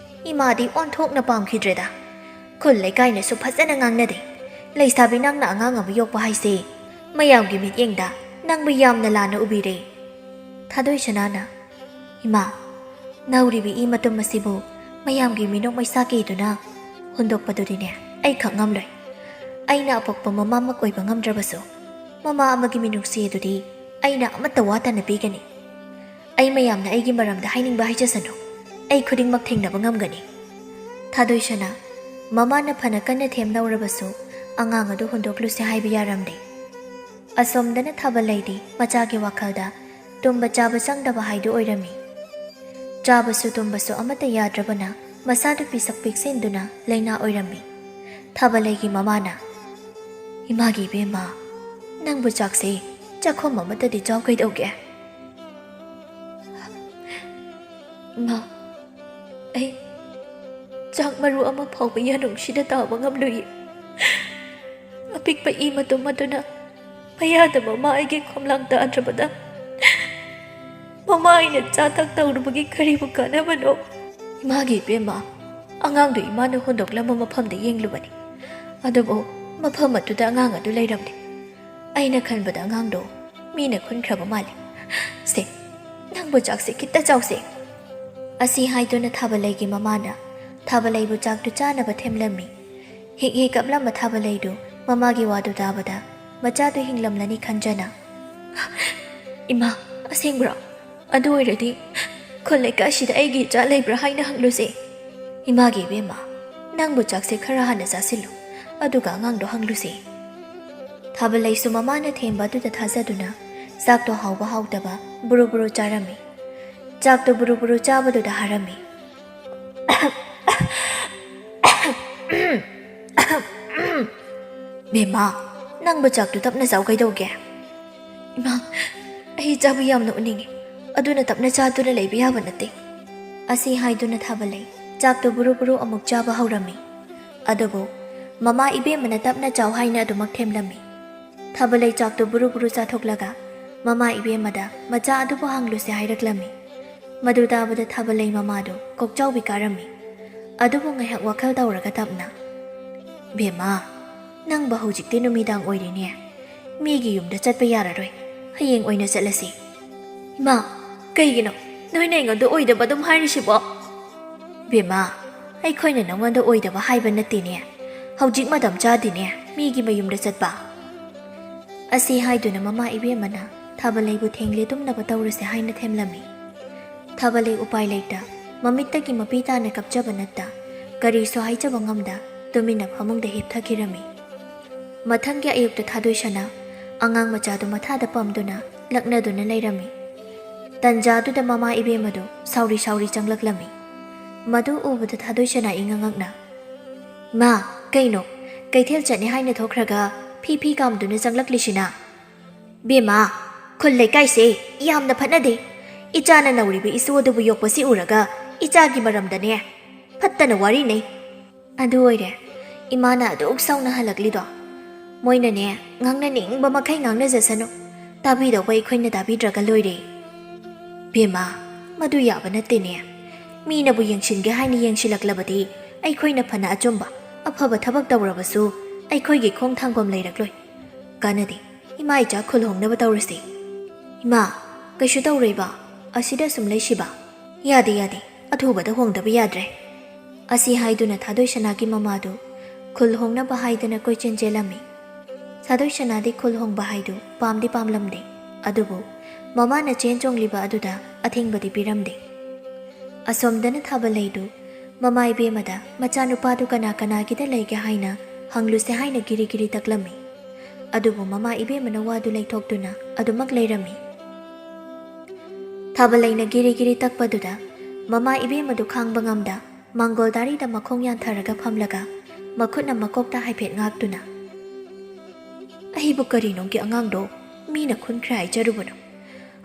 ꯏꯃꯥꯗꯤ ꯑꯣꯟꯊꯣꯛꯅ ꯄꯥꯝꯈꯤꯗ꯭ꯔꯦꯗ꯫ ꯈꯨꯜ ꯂꯩꯀꯥꯏꯅꯁꯨ ꯐꯖꯅ ꯉꯥꯡꯅꯗꯦ꯫ ꯂꯩꯁꯥꯕꯤ ꯅꯪꯅ ꯑꯉꯥꯡ ꯑꯃ ꯌꯣꯛꯄ ꯍꯥꯏꯁꯦ ꯃꯌꯥꯝꯒꯤ ꯃꯤꯠꯌꯦꯡꯗ ꯅꯪꯕꯨ ꯌꯥꯝꯅ ꯂꯥꯟꯅ ꯎꯕꯤꯔꯦ꯫" ꯊꯥꯗꯣꯏ ꯁꯅꯥꯅ, "ꯏꯃꯥ, ꯅꯧꯔꯤꯕ ꯏ ꯃꯇꯨꯝ ꯑꯁꯤꯕꯨ ꯃꯌꯥꯝꯒꯤ ꯃꯤꯅꯣꯛ ꯃꯩꯁꯥ ꯀꯦꯗꯨꯅ ꯍꯨꯟꯗꯣꯛꯄꯗꯨꯗꯤꯅꯦ ꯑꯩ ꯈꯛ ꯉꯝꯂꯣꯏ꯫ ꯑꯩꯅ ꯑꯄꯣꯛꯄ ꯃꯃꯥꯃꯛ ꯑꯣꯏꯕ ꯉꯝꯗ꯭ꯔꯕꯁꯨ, ꯃꯃꯥ ꯑꯃꯒꯤ ꯃꯤꯅꯨꯡꯁꯤ ꯑꯗꯨꯗꯤ ꯑꯩꯅ ꯑꯃꯠꯇ ꯋꯥꯠꯇꯅ ꯄꯤꯒꯅꯤ꯫ ꯑꯩ ꯃꯌꯥꯝꯅ ꯑꯩꯒꯤ ꯃꯔꯝꯗ ꯍꯥꯏꯅꯤꯡꯕ ꯍꯥꯏꯖꯁꯅꯨ, ꯑꯩ ꯈꯨꯗꯤꯡꯃꯛ ꯊꯦꯡꯅꯕ ꯉꯝꯒꯅꯤ꯫" ꯊꯥꯗꯣꯏ ꯁꯅꯥ, ꯃꯃꯥꯅ ꯐꯅ ꯀꯟꯅ ꯊꯦꯝꯅꯧꯔꯕꯁꯨ ꯑꯉꯥꯡ ꯑꯗꯨ ꯍꯨꯟꯗꯣꯛꯂꯨꯁꯦ ꯍꯥꯏꯕ ꯌꯥꯔꯝꯗꯦ꯫ ꯑꯁꯣꯝꯗꯅ ꯊꯥꯕꯂꯩꯗꯤ ꯃꯆꯥꯒꯤ ꯋꯥꯈꯜꯗ ꯇꯨꯝꯕ ꯆꯥꯕ ꯆꯪꯗꯕ ꯍꯥꯏꯗꯨ ꯑꯣꯏꯔꯝꯃꯤ꯫ ꯆꯥꯕꯁꯨ ꯇꯨꯝꯕꯁꯨ ꯑꯃꯠꯇ ꯌꯥꯗ꯭ꯔꯕꯅ ꯃꯁꯥꯗꯨ ꯄꯤꯁꯛ ꯄꯤꯛꯁꯤꯟꯗꯨꯅ ꯂꯩꯅꯥ ꯑꯣꯏꯔꯝꯃꯤ꯫ ꯊꯥꯕꯂꯩꯒꯤ ꯃꯃꯥꯅ, "ꯏꯃꯥꯒꯤ ꯏꯕꯦꯝꯃ, ꯅꯪꯕꯨ ꯆꯥꯛꯁꯦ ꯆꯥꯛꯈꯨꯝ ꯑꯃꯠꯇꯗꯤ ꯆꯥꯎ ꯀꯩꯗꯧꯒꯦ?" "ꯏꯃꯥ, ꯑꯩ ꯆꯥꯛ ꯃꯔꯨ ꯑꯃ ꯐꯥꯎꯕ ꯌꯥꯅꯨꯡꯁꯤꯗ ꯇꯥꯕ ꯉꯝꯂꯨꯏ꯫ ꯑꯄꯤꯛꯄ ꯏ ꯃꯇꯨꯝ ꯑꯗꯨꯅ ꯃꯌꯥꯗ ꯃꯃꯥ ꯑꯩꯒꯤ ꯈꯣꯝꯂꯥꯡ ꯇꯥꯗ꯭ꯔꯕꯗ ꯃꯃꯥ ꯑꯩꯅ ꯆꯥ ꯊꯛ ꯇꯧꯔꯨꯕꯒꯤ ꯀꯔꯤꯕꯨ ꯀꯥꯟꯅꯕꯅꯣ?" "ꯏꯃꯥꯒꯤ ꯏꯕꯦꯝꯃ, ꯑꯉꯥꯡꯗꯨ ꯏꯃꯥꯅ ꯍꯨꯟꯗꯣꯛꯂꯝꯕ ꯃꯐꯝꯗ ꯌꯦꯡꯂꯨꯕꯅꯤ, ꯑꯗꯨꯕꯨ ꯃꯐꯝ ꯑꯗꯨꯗ ꯑꯉꯥꯡ ꯑꯗꯨ ꯂꯩꯔꯝꯗꯦ꯫ ꯑꯩꯅ ꯈꯟꯕꯗ ꯑꯉꯥꯡꯗꯣ ꯃꯤꯅ ꯈꯨꯟꯈ꯭ꯔꯕ ꯃꯥꯜꯂꯤ꯫ ꯁꯦ, ꯅꯪꯕꯨ ꯆꯥꯛꯁꯦ ꯈꯤꯠꯇ ꯆꯥꯎꯁꯦ꯫" ꯑꯁꯤ ꯍꯥꯏꯗꯨꯅ ꯊꯥꯕꯂꯩꯒꯤ ꯃꯃꯥꯅ ꯊꯥꯕꯂꯩꯕꯨ ꯆꯥꯛꯇꯨ ꯆꯥꯅꯕ ꯊꯦꯝꯂꯝꯃꯤ꯫ ꯍꯤꯛ ꯍꯤꯛ ꯀꯞꯂꯝꯕ ꯊꯥꯕꯂꯩꯗꯨ ꯃꯃꯥꯒꯤ ꯋꯥꯗꯨ ꯇꯥꯕꯗ ꯃꯆꯥꯗꯨ ꯍꯤꯡꯂꯝꯂꯅꯤ ꯈꯟꯖꯅ, "ꯏꯃꯥ, ꯑꯁꯦꯡꯕ꯭ꯔꯣ? ꯑꯗꯨ ꯑꯣꯏꯔꯗꯤ ꯈꯨꯜ ꯂꯩꯀꯥꯏꯁꯤꯗ ꯑꯩꯒꯤ ꯏꯆꯥ ꯂꯩꯕ꯭ꯔꯥ ꯍꯥꯏꯅ ꯍꯪꯂꯨꯁꯦ꯫" "ꯏꯃꯥꯒꯤ ꯏꯕꯦꯝꯃ, ꯅꯪꯕꯨ ꯆꯥꯛꯁꯦ ꯈꯔ ꯍꯥꯟꯅ ꯆꯥꯁꯤꯜꯂꯨ, ꯑꯗꯨꯒ ꯑꯉꯥꯡꯗꯣ ꯍꯪꯂꯨꯁꯦ꯫" ꯊꯥꯕꯂꯩꯁꯨ ꯃꯃꯥꯅ ꯊꯦꯝꯕ ꯑꯗꯨꯗ ꯊꯥꯖꯗꯨꯅ ꯆꯥꯛꯇꯣ ꯍꯥꯎꯕ ꯍꯥꯎꯇꯕ ꯕꯨꯔꯨ ꯕꯨꯔꯨ ꯆꯥꯔꯝꯃꯤ꯫ ꯆꯥꯛꯇꯣ ꯕꯨꯔꯨ ꯕꯨꯔꯨ ꯆꯥꯕꯗꯨꯗ ꯍꯥꯔꯝꯃꯤ꯫ "ꯕꯦꯝꯃ, ꯅꯪꯕꯨ ꯆꯥꯛꯇꯨ ꯇꯞꯅ ꯆꯥꯎ ꯀꯩꯗꯧꯒꯦ?" "ꯏꯃꯥ, ꯑꯩ ꯆꯥꯕ ꯌꯥꯝꯅ ꯎꯅꯤꯡꯉꯤ, ꯑꯗꯨꯅ ꯇꯞꯅ ꯆꯥꯗꯨꯅ ꯂꯩꯕ ꯌꯥꯕ ꯅꯠꯇꯦ꯫" ꯑꯁꯤ ꯍꯥꯏꯗꯨꯅ ꯊꯥꯕꯂꯩ ꯆꯥꯛꯇꯨ ꯕꯨꯔꯨ ꯕꯨꯔꯨ ꯑꯃꯨꯛ ꯆꯥꯕ ꯍꯧꯔꯝꯃꯤ꯫ ꯑꯗꯨꯕꯨ ꯃꯃꯥ ꯏꯕꯦꯝꯃꯅ ꯇꯞꯅ ꯆꯥꯎ ꯍꯥꯏꯅ ꯑꯗꯨꯃꯛ ꯊꯦꯝꯂꯝꯃꯤ꯫ ꯊꯥꯕꯂꯩ ꯆꯥꯛꯇꯨ ꯕꯨꯔꯨ ꯕꯨꯔꯨ ꯆꯥꯊꯣꯛꯂꯒ ꯃꯃꯥ ꯏꯕꯦꯝꯃꯗ ꯃꯆꯥ ꯑꯗꯨꯕꯨ ꯍꯪꯂꯨꯁꯦ ꯍꯥꯏꯔꯛꯂꯝꯃꯤ꯫ ꯃꯗꯨ ꯇꯥꯕꯗ ꯊꯥꯕꯂꯩ ꯃꯃꯥꯗꯨ ꯀꯣꯛꯆꯥꯎꯕꯤ ꯀꯥꯔꯝꯃꯤ꯫ ꯑꯗꯨꯕꯨ ꯉꯥꯏꯍꯥꯛ ꯋꯥꯈꯜ ꯇꯧꯔꯒ ꯇꯞꯅ, "ꯕꯦꯝꯃ, ꯅꯪꯕꯨ ꯍꯧꯖꯤꯛꯇꯤ ꯅꯨꯃꯤꯗꯥꯡ ꯑꯣꯏꯔꯤꯅꯦ꯫ ꯃꯤꯒꯤ ꯌꯨꯝꯗ ꯆꯠꯄ ꯌꯥꯔꯔꯣꯏ꯫ ꯍꯌꯦꯡ ꯑꯣꯏꯅ ꯆꯠꯂꯁꯤ꯫" "ꯏꯃꯥ, ꯀꯩꯒꯤꯅꯣ ꯅꯣꯏꯅ ꯑꯩꯉꯣꯟꯗ ꯑꯣꯏꯗꯕ ꯑꯗꯨꯝ ꯍꯥꯏꯔꯤꯁꯤꯕꯣ?" "ꯕꯦꯝꯃ, ꯑꯩꯈꯣꯏꯅ ꯅꯉꯣꯟꯗ ꯑꯣꯏꯗꯕ ꯍꯥꯏꯕ ꯅꯠꯇꯦꯅꯦ꯫ ꯍꯧꯖꯤꯛ ꯃꯇꯝ ꯆꯥꯗꯦꯅꯦ ꯃꯤꯒꯤ ꯃꯌꯨꯝꯗ ꯆꯠꯄ꯫" ꯑꯁꯤ ꯍꯥꯏꯗꯨꯅ ꯃꯃꯥ ꯏꯕꯦꯝꯃꯅ ꯊꯥꯕꯂꯩꯕꯨ ꯊꯦꯡꯂꯦ ꯇꯨꯝꯅꯕ ꯇꯧꯔꯁꯦ ꯍꯥꯏꯅ ꯊꯦꯝꯂꯝꯃꯤ꯫ ꯊꯥꯕꯂꯩ ꯎꯄꯥꯏ ꯂꯩꯇ ꯃꯃꯤꯠꯇꯒꯤ ꯃꯄꯤ ꯇꯥꯅ ꯀꯞꯆꯕ ꯅꯠꯇ ꯀꯔꯤꯁꯨ ꯍꯥꯏꯖꯕ ꯉꯝꯗ ꯇꯨꯃꯤꯟꯅ ꯐꯃꯨꯡꯗ ꯍꯤꯞꯊꯈꯤꯔꯝꯃꯤ꯫ ꯃꯊꯪꯒꯤ ꯑꯌꯨꯛꯇ ꯊꯥꯗꯣꯏꯁꯅꯥ ꯑꯉꯥꯡ ꯃꯆꯥꯗꯨ ꯃꯊꯥꯗ ꯄꯝꯗꯨꯅ ꯂꯛꯅꯗꯨꯅ ꯂꯩꯔꯝꯃꯤ꯫ ꯇꯟꯖꯥꯗꯨꯗ ꯃꯃꯥ ꯏꯕꯦꯝꯃꯗꯨ ꯁꯥꯎꯔꯤ ꯁꯥꯎꯔꯤ ꯆꯪꯂꯛꯂꯝꯃꯤ꯫ ꯃꯗꯨ ꯎꯕꯗ ꯊꯥꯗꯣꯏꯁꯅꯥ ꯏꯉꯛ ꯉꯛꯅ, "ꯃꯥ, ꯀꯩꯅꯣ? ꯀꯩꯊꯦꯜ ꯆꯠꯅꯤ ꯍꯥꯏꯅ ꯊꯣꯛꯈ꯭ꯔꯒ ꯐꯤ ꯐꯤ ꯀꯥꯝꯗꯨꯅ ꯆꯪꯂꯛꯂꯤꯁꯤꯅ?" "ꯕꯦꯝꯃ, ꯈꯨꯜ ꯂꯩꯀꯥꯏꯁꯦ ꯌꯥꯝꯅ ꯐꯠꯅꯗꯦ꯫ ꯏꯆꯥꯅ ꯅꯧꯔꯤꯕ ꯏꯁꯨ ꯑꯗꯨꯕꯨ ꯌꯣꯛꯄꯁꯤ ꯎꯔꯒ ꯏꯆꯥꯒꯤ ꯃꯔꯝꯗꯅꯦ ꯐꯠꯇꯅ ꯋꯥꯔꯤꯅꯩ꯫ ꯑꯗꯨ ꯑꯣꯏꯔꯦ, ꯏꯃꯥꯅ ꯑꯗꯨꯛ ꯁꯥꯎꯅ ꯍꯜꯂꯛꯂꯤꯗꯣ꯫ ꯃꯣꯏꯅꯅꯦ ꯉꯥꯡꯅꯅꯤꯡꯕ ꯃꯈꯩ ꯉꯥꯡꯅꯖꯁꯅꯨ, ꯇꯥꯕꯤꯗꯧꯕ ꯑꯩꯈꯣꯏꯅ ꯇꯥꯕꯤꯗ꯭ꯔꯒ ꯂꯣꯏꯔꯦ꯫" "ꯕꯦꯝꯃ, ꯃꯗꯨ ꯌꯥꯕ ꯅꯠꯇꯦꯅꯦ꯫ ꯃꯤꯅꯕꯨ ꯌꯦꯡꯁꯤꯟꯒꯦ ꯍꯥꯏꯅ ꯌꯦꯡꯁꯤꯜꯂꯛꯂꯕꯗꯤ ꯑꯩꯈꯣꯏꯅ ꯐꯅ ꯑꯆꯨꯝꯕ, ꯑꯐꯕ ꯊꯕꯛ ꯇꯧꯔꯕꯁꯨ ꯑꯩꯈꯣꯏꯒꯤ ꯈꯣꯡ ꯊꯥꯡꯐꯝ ꯂꯩꯔꯛꯂꯣꯏ꯫ ꯀꯥꯟꯅꯗꯦ, ꯏꯃꯥ ꯏꯆꯥ ꯈꯨꯜ ꯍꯣꯡꯅꯕ ꯇꯧꯔꯁꯤ꯫" "ꯏꯃꯥ, ꯀꯩꯁꯨ ꯇꯧꯔꯣꯏꯕ, ꯑꯁꯤꯗ ꯁꯨꯝ ꯂꯩꯁꯤꯕ꯫" "ꯌꯥꯗꯦ, ꯌꯥꯗꯦ, ꯑꯊꯨꯕꯗ ꯍꯣꯡꯗꯕ ꯌꯥꯗ꯭ꯔꯦ꯫" ꯑꯁꯤ ꯍꯥꯏꯗꯨꯅ ꯊꯥꯗꯣꯏꯁꯅꯥꯒꯤ ꯃꯃꯥꯗꯨ ꯈꯨꯜ ꯍꯣꯡꯅꯕ ꯍꯥꯏꯗꯅ ꯀꯣꯏꯆꯦꯟ ꯆꯦꯜꯂꯝꯃꯤ꯫ ꯊꯥꯗꯣꯏꯁꯅꯥꯗꯤ ꯈꯨꯜ ꯍꯣꯡꯕ ꯍꯥꯏꯗꯨ ꯄꯥꯝꯗꯤ ꯄꯥꯝꯂꯝꯗꯦ, ꯑꯗꯨꯕꯨ ꯃꯃꯥꯅ ꯆꯦꯟ ꯆꯣꯡꯂꯤꯕ ꯑꯗꯨꯗ ꯑꯊꯤꯡꯕꯗꯤ ꯄꯤꯔꯝꯗꯦ꯫ ꯑꯁꯣꯝꯗꯅ ꯊꯥꯕꯂꯩꯗꯨ ꯃꯃꯥ ꯏꯕꯦꯝꯃꯗ ꯃꯆꯥꯅꯨꯄꯥꯗꯨ ꯀꯅꯥ ꯀꯅꯥꯒꯤꯗ ꯂꯩꯒꯦ ꯍꯥꯏꯅ ꯍꯪꯂꯨꯁꯦ ꯍꯥꯏꯅ ꯒꯤꯔꯤ ꯒꯤꯔꯤ ꯇꯛꯂꯝꯃꯤ꯫ ꯑꯗꯨꯕꯨ ꯃꯃꯥ ꯏꯕꯦꯝꯃꯅ ꯋꯥꯗꯨ ꯂꯩꯊꯣꯛꯇꯨꯅ ꯑꯗꯨꯃꯛ ꯂꯩꯔꯝꯃꯤ꯫ ꯊꯥꯕꯂꯩꯅ ꯒꯤꯔꯤ ꯒꯤꯔꯤ ꯇꯛꯄꯗꯨꯗ ꯃꯃꯥ ꯏꯕꯦꯝꯃꯗꯨ ꯈꯥꯡꯕ ꯉꯝꯗ ꯃꯥꯡꯒꯣꯜ ꯗꯥꯔꯤꯗ ꯃꯈꯣꯡ ꯌꯥꯟꯊꯔꯒ ꯐꯝꯂꯒ ꯃꯈꯨꯠꯅ ꯃꯀꯣꯛꯇ ꯍꯥꯏꯐꯦꯠ ꯉꯥꯛꯇꯨꯅ, "ꯑꯩꯕꯨ ꯀꯔꯤꯅꯣꯒꯤ ꯑꯉꯥꯡꯗꯣ ꯃꯤꯅ ꯈꯨꯟꯈ꯭ꯔꯦ ꯍꯥꯏꯖꯔꯨꯕꯅꯣ?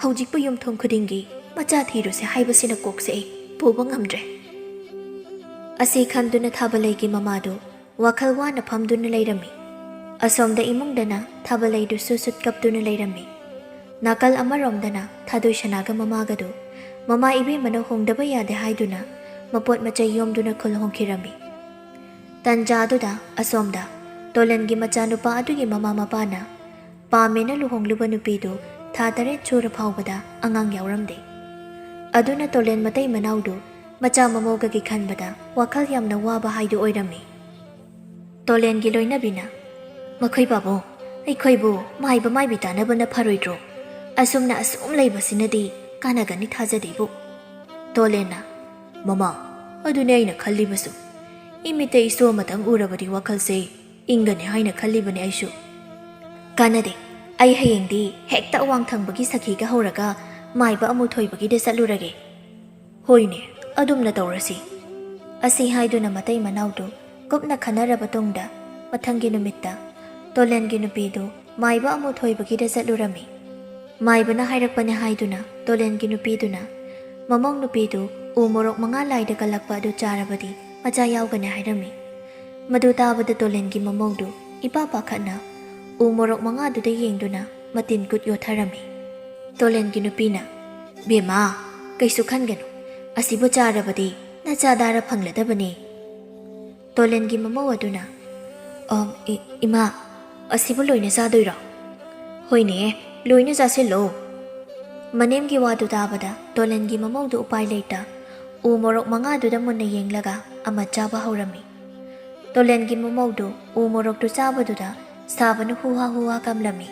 ꯍꯧꯖꯤꯛꯄꯨ ꯌꯨꯝꯊꯣꯡ ꯈꯨꯗꯤꯡꯒꯤ ꯃꯆꯥ ꯊꯤꯔꯨꯁꯦ ꯍꯥꯏꯕꯁꯤꯅ ꯀꯣꯛꯁꯦ ꯑꯩ ꯄꯨꯕ ꯉꯝꯗ꯭ꯔꯦ"꯫ ꯑꯁꯤ ꯈꯟꯗꯨꯅ ꯊꯥꯕꯂꯩꯒꯤ ꯃꯃꯥꯗꯨ ꯋꯥꯈꯜ ꯋꯥꯅ ꯐꯝꯗꯨꯅ ꯂꯩꯔꯝꯃꯤ꯫ ꯑꯁꯣꯝꯗ ꯏꯃꯨꯡꯗꯅ ꯊꯥꯕꯂꯩꯗꯨꯁꯨ ꯁꯨꯠ ꯀꯞꯇꯨꯅ ꯂꯩꯔꯝꯃꯤ꯫ ꯅꯥꯀꯜ ꯑꯃꯔꯣꯝꯗꯅ ꯊꯥꯗꯣꯏꯁꯅꯥꯒ ꯃꯃꯥꯒꯗꯨ ꯃꯃꯥ ꯏꯕꯦꯝꯃꯅ ꯍꯣꯡꯗꯕ ꯌꯥꯗꯦ ꯍꯥꯏꯗꯨꯅ ꯃꯄꯣꯠ ꯃꯆꯩ ꯌꯣꯝꯗꯨꯅ ꯈꯨꯜ ꯍꯣꯡꯈꯤꯔꯝꯃꯤ꯫ ꯇꯟꯖꯥꯗꯨꯗ ꯑꯁꯣꯝꯗ ꯇꯣꯂꯦꯟꯒꯤ ꯃꯆꯥꯅꯨꯄꯥ ꯑꯗꯨꯒꯤ ꯃꯃꯥ ꯃꯄꯥꯅ ꯄꯥꯝꯃꯦꯅ ꯂꯨꯍꯣꯡꯂꯨꯕ ꯅꯨꯄꯤꯗꯨ ꯊꯥ ꯇꯔꯦꯠ ꯁꯨꯔ ꯐꯥꯎꯕꯗ ꯑꯉꯥꯡ ꯌꯥꯎꯔꯝꯗꯦ꯫ ꯑꯗꯨꯅ ꯇꯣꯂꯦꯟ ꯃꯇꯩ ꯃꯅꯥꯎꯗꯨ ꯃꯆꯥ ꯃꯃꯧꯒꯒꯤ ꯈꯟꯕꯗ ꯋꯥꯈꯜ ꯌꯥꯝꯅ ꯋꯥꯕ ꯍꯥꯏꯗꯨ ꯑꯣꯏꯔꯝꯃꯤ꯫ ꯇꯣꯂꯦꯟꯒꯤ ꯂꯣꯏꯅꯕꯤꯅ, "ꯃꯈꯣꯏ ꯄꯥꯕꯨꯡ, ꯑꯩꯈꯣꯏꯕꯨ ꯃꯥꯏꯕ ꯃꯥꯏꯕꯤ ꯇꯥꯟꯅꯕꯅ ꯐꯔꯣꯏꯗ꯭ꯔꯣ? ꯑꯁꯨꯝꯅ ꯑꯁꯨꯝ ꯂꯩꯕꯁꯤꯅꯗꯤ ꯀꯥꯟꯅꯒꯅꯤ ꯊꯥꯖꯗꯦꯕꯨ"꯫ ꯇꯣꯂꯦꯟꯅ, "ꯃꯃꯥ, ꯑꯗꯨꯅꯦ ꯑꯩꯅ ꯈꯜꯂꯤꯕꯁꯨ꯫ ꯏꯃꯤꯠꯇ ꯏꯁꯨ ꯑꯃꯇꯪ ꯎꯔꯕꯗꯤ ꯋꯥꯈꯜꯁꯦ ꯏꯪꯒꯅꯤ ꯍꯥꯏꯅ ꯈꯜꯂꯤꯕꯅꯤ ꯑꯩꯁꯨ"꯫ "ꯀꯥꯟꯅꯗꯦ, ꯑꯩ ꯍꯌꯦꯡꯗꯤ ꯍꯦꯛꯇ ꯑꯋꯥꯡ ꯊꯪꯕꯒꯤ ꯁꯈꯤꯒ ꯍꯧꯔꯒ ꯃꯥꯏꯕ ꯑꯃꯨꯊꯣꯏꯕꯒꯤꯗ ꯆꯠꯂꯨꯔꯒꯦ"꯫ "ꯍꯣꯏꯅꯦ, ꯑꯗꯨꯝꯅ ꯇꯧꯔꯁꯤ"꯫ ꯑꯁꯤ ꯍꯥꯏꯗꯨꯅ ꯃꯇꯩ ꯃꯅꯥꯎꯗꯨ ꯀꯨꯞꯅ ꯈꯟꯅꯔꯕ ꯇꯨꯡꯗ ꯃꯊꯪꯒꯤ ꯅꯨꯃꯤꯠꯇ ꯇꯣꯂꯦꯟꯒꯤ ꯅꯨꯄꯤꯗꯨ ꯃꯥꯏꯕ ꯑꯃꯨꯊꯣꯏꯕꯒꯤꯗ ꯆꯠꯂꯨꯔꯝꯃꯤ꯫ ꯃꯥꯏꯕꯅ ꯍꯥꯏꯔꯛꯄꯅꯦ ꯍꯥꯏꯗꯨꯅ ꯇꯣꯂꯦꯟꯒꯤ ꯅꯨꯄꯤꯗꯨꯅ ꯃꯃꯧ ꯅꯨꯄꯤꯗꯨ ꯎ ꯃꯣꯔꯣꯛ ꯃꯉꯥ ꯂꯥꯏꯗ ꯀꯜꯂꯛꯄ ꯑꯗꯨ ꯆꯥꯔꯕꯗꯤ ꯃꯆꯥ ꯌꯥꯎꯒꯅꯤ ꯍꯥꯏꯔꯝꯃꯤ꯫ ꯃꯗꯨ ꯇꯥꯕꯗ ꯇꯣꯂꯦꯟꯒꯤ ꯃꯃꯧꯗꯨ ꯏꯄꯥ ꯄꯥꯈꯠꯅ ꯎ ꯃꯣꯔꯣꯛ ꯃꯉꯥꯗꯨꯗ ꯌꯦꯡꯗꯨꯅ ꯃꯇꯤꯟ ꯀꯨꯠ ꯌꯣꯠꯊꯔꯝꯃꯤ꯫ ꯇꯣꯂꯦꯟꯒꯤ ꯅꯨꯄꯤꯅ, "ꯕꯦꯝꯃ, ꯀꯩꯁꯨ ꯈꯟꯒꯅꯨ, ꯑꯁꯤꯕꯨ ꯆꯥꯔꯕꯗꯤ ꯅꯆꯥ ꯗꯥꯔ ꯐꯪꯂꯗꯕꯅꯤ"꯫ ꯇꯣꯂꯦꯟꯒꯤ ꯃꯃꯧ ꯑꯗꯨꯅ, "ꯑ, ꯏ-, ꯏꯃꯥ, ꯑꯁꯤꯕꯨ ꯂꯣꯏꯅ ꯆꯥꯗꯣꯏꯔꯣ?" "ꯍꯣꯏꯅꯦ, ꯂꯣꯏꯅ ꯆꯥꯁꯤꯜꯂꯣ"꯫ ꯃꯅꯦꯝꯒꯤ ꯋꯥꯗꯨ ꯇꯥꯕꯗ ꯇꯣꯂꯦꯟꯒꯤ ꯃꯃꯧꯗꯨ ꯎꯄꯥꯏ ꯂꯩꯇ ꯎ ꯃꯣꯔꯣꯛ ꯃꯉꯥꯗꯨꯗ ꯃꯨꯟꯅ ꯌꯦꯡꯂꯒ ꯑꯃ ꯆꯥꯕ ꯍꯧꯔꯝꯃꯤ꯫ ꯇꯣꯂꯦꯟꯒꯤ ꯃꯃꯧꯗꯨ ꯎ ꯃꯣꯔꯣꯛꯇꯨ ꯆꯥꯕꯗꯨꯗ ꯁꯥꯕꯅ ꯍꯨꯍꯥ ꯍꯨꯍꯥ ꯀꯥꯝꯂꯝꯃꯤ꯫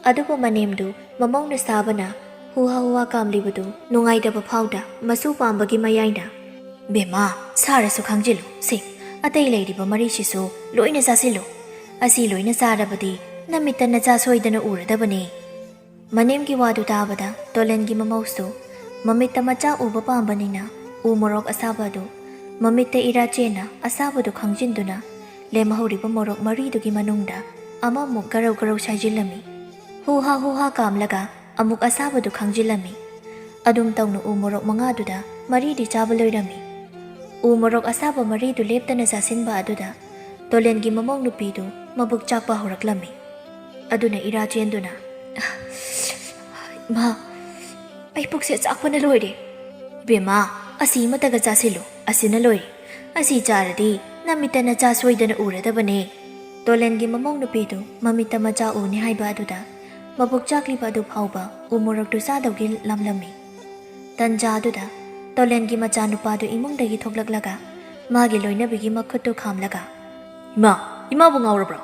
ꯑꯗꯨꯕꯨ ꯃꯅꯦꯝꯗꯨ ꯃꯃꯧꯅ ꯁꯥꯕꯅ ꯍꯨꯍꯥ ꯍꯨꯍꯥ ꯀꯥꯝꯂꯤꯕꯗꯨ ꯅꯨꯡꯉꯥꯏꯇꯕ ꯐꯥꯎꯗ ꯃꯁꯨ ꯄꯥꯝꯕꯒꯤ ꯃꯌꯥꯏꯅ, "ꯕꯦꯝꯃ, ꯁꯥꯔꯁꯨ ꯈꯥꯡꯖꯤꯜꯂꯨ, ꯁꯦ, ꯑꯇꯩ ꯂꯩꯔꯤꯕ ꯃꯔꯤꯁꯤꯁꯨ ꯂꯣꯏꯅ ꯆꯥꯁꯤꯜꯂꯨ, "ꯑꯁꯤ ꯂꯣꯏꯅ ꯆꯥꯔꯕꯗꯤ ꯅꯃꯤꯠꯇ ꯅꯆꯥ ꯁꯣꯏꯗꯅ ꯎꯔꯗꯕꯅꯤ"꯫ ꯃꯅꯦꯝꯒꯤ ꯋꯥꯗꯨ ꯇꯥꯕꯗ ꯇꯣꯂꯦꯟꯒꯤ ꯃꯃꯧꯁꯨ ꯃꯃꯤꯠꯇ ꯃꯆꯥ ꯎꯕ ꯄꯥꯝꯕꯅꯤꯅ ꯎ ꯃꯣꯔꯣꯛ ꯑꯁꯥꯕ ꯑꯗꯨ ꯃꯃꯤꯠꯇ ꯏꯔꯥ ꯆꯦꯟꯅ ꯑꯁꯥꯕꯗꯨ ꯈꯪꯖꯤꯟꯗꯨꯅ ꯂꯦꯝꯍꯧꯔꯤꯕ ꯃꯣꯔꯣꯛ ꯃꯔꯤꯗꯨꯒꯤ ꯃꯅꯨꯡꯗ ꯑꯃꯃꯨꯛ ꯒꯔꯧ ꯒꯔꯧ ꯁꯥꯏꯖꯤꯜꯂꯝꯃꯤ꯫ ꯍꯨ ꯍꯥ ꯍꯨ ꯍꯥ ꯀꯥꯝꯂꯒ ꯑꯃꯨꯛ ꯑꯁꯥꯕꯗꯨ ꯈꯪꯖꯤꯜꯂꯝꯃꯤ꯫ ꯑꯗꯨꯝ ꯇꯧꯅ ꯎ ꯃꯣꯔꯣꯛ ꯃꯉꯥꯗꯨꯗ ꯃꯔꯤꯗꯤ ꯆꯥꯕ ꯂꯣꯏꯔꯝꯃꯤ꯫ ꯎ ꯃꯣꯔꯣꯛ ꯑꯁꯥꯕ ꯃꯔꯤꯗꯨ ꯂꯦꯞꯇꯅ ꯆꯥꯁꯤꯟꯕ ꯑꯗꯨꯗ ꯇꯣꯂꯦꯟꯒꯤ ꯃꯃꯧ ꯅꯨꯄꯤꯗꯨ ꯃꯕꯨꯛ ꯆꯥꯛꯄ ꯍꯧꯔꯛꯂꯝꯃꯤ꯫ ꯑꯗꯨꯅ ꯏꯔꯥ ꯆꯦꯟꯗꯨꯅ, "ꯏꯃꯥ, ꯑꯩ ꯄꯨꯛꯁꯦ ꯆꯥꯛꯄꯅ ꯂꯣꯏꯔꯦ꯫ ꯏꯕꯦꯝꯃ, ꯑꯁꯤ ꯑꯃꯠꯇꯒ ꯆꯥꯁꯤꯜꯂꯨ, ꯑꯁꯤꯅ ꯂꯣꯏꯔꯦ꯫ ꯑꯁꯤ ꯆꯥꯔꯗꯤ ꯅꯃꯤꯠꯇ ꯅꯆꯥ ꯁꯣꯏꯗꯅ ꯎꯔꯗꯕꯅꯦ"꯫ ꯇꯣꯂꯦꯟꯒꯤ ꯃꯃꯧ ꯅꯨꯄꯤꯗꯨ ꯃꯃꯤꯠꯇ ꯃꯆꯥ ꯎꯅꯤ ꯍꯥꯏꯕ ꯑꯗꯨꯗ ꯃꯕꯨꯛ ꯆꯥꯛꯂꯤꯕ ꯑꯗꯨ ꯐꯥꯎꯕ ꯎ ꯃꯣꯔꯣꯛꯇꯨ ꯆꯥꯗꯧꯒꯤ ꯂꯝꯂꯝꯃꯤ꯫ ꯇꯟꯖꯥ ꯑꯗꯨꯗ ꯇꯣꯂꯦꯟꯒꯤ ꯃꯆꯥꯅꯨꯄꯥꯗꯨ ꯏꯃꯨꯡꯗꯒꯤ ꯊꯣꯛꯂꯛꯂꯒ ꯃꯥꯒꯤ ꯂꯣꯏꯅꯕꯤꯒꯤ ꯃꯈꯨꯠꯇꯨ ꯈꯥꯝꯂꯒ, "ꯏꯃꯥ, ꯏꯃꯥꯕꯨ ꯉꯥꯎꯔꯕ꯭ꯔꯣ?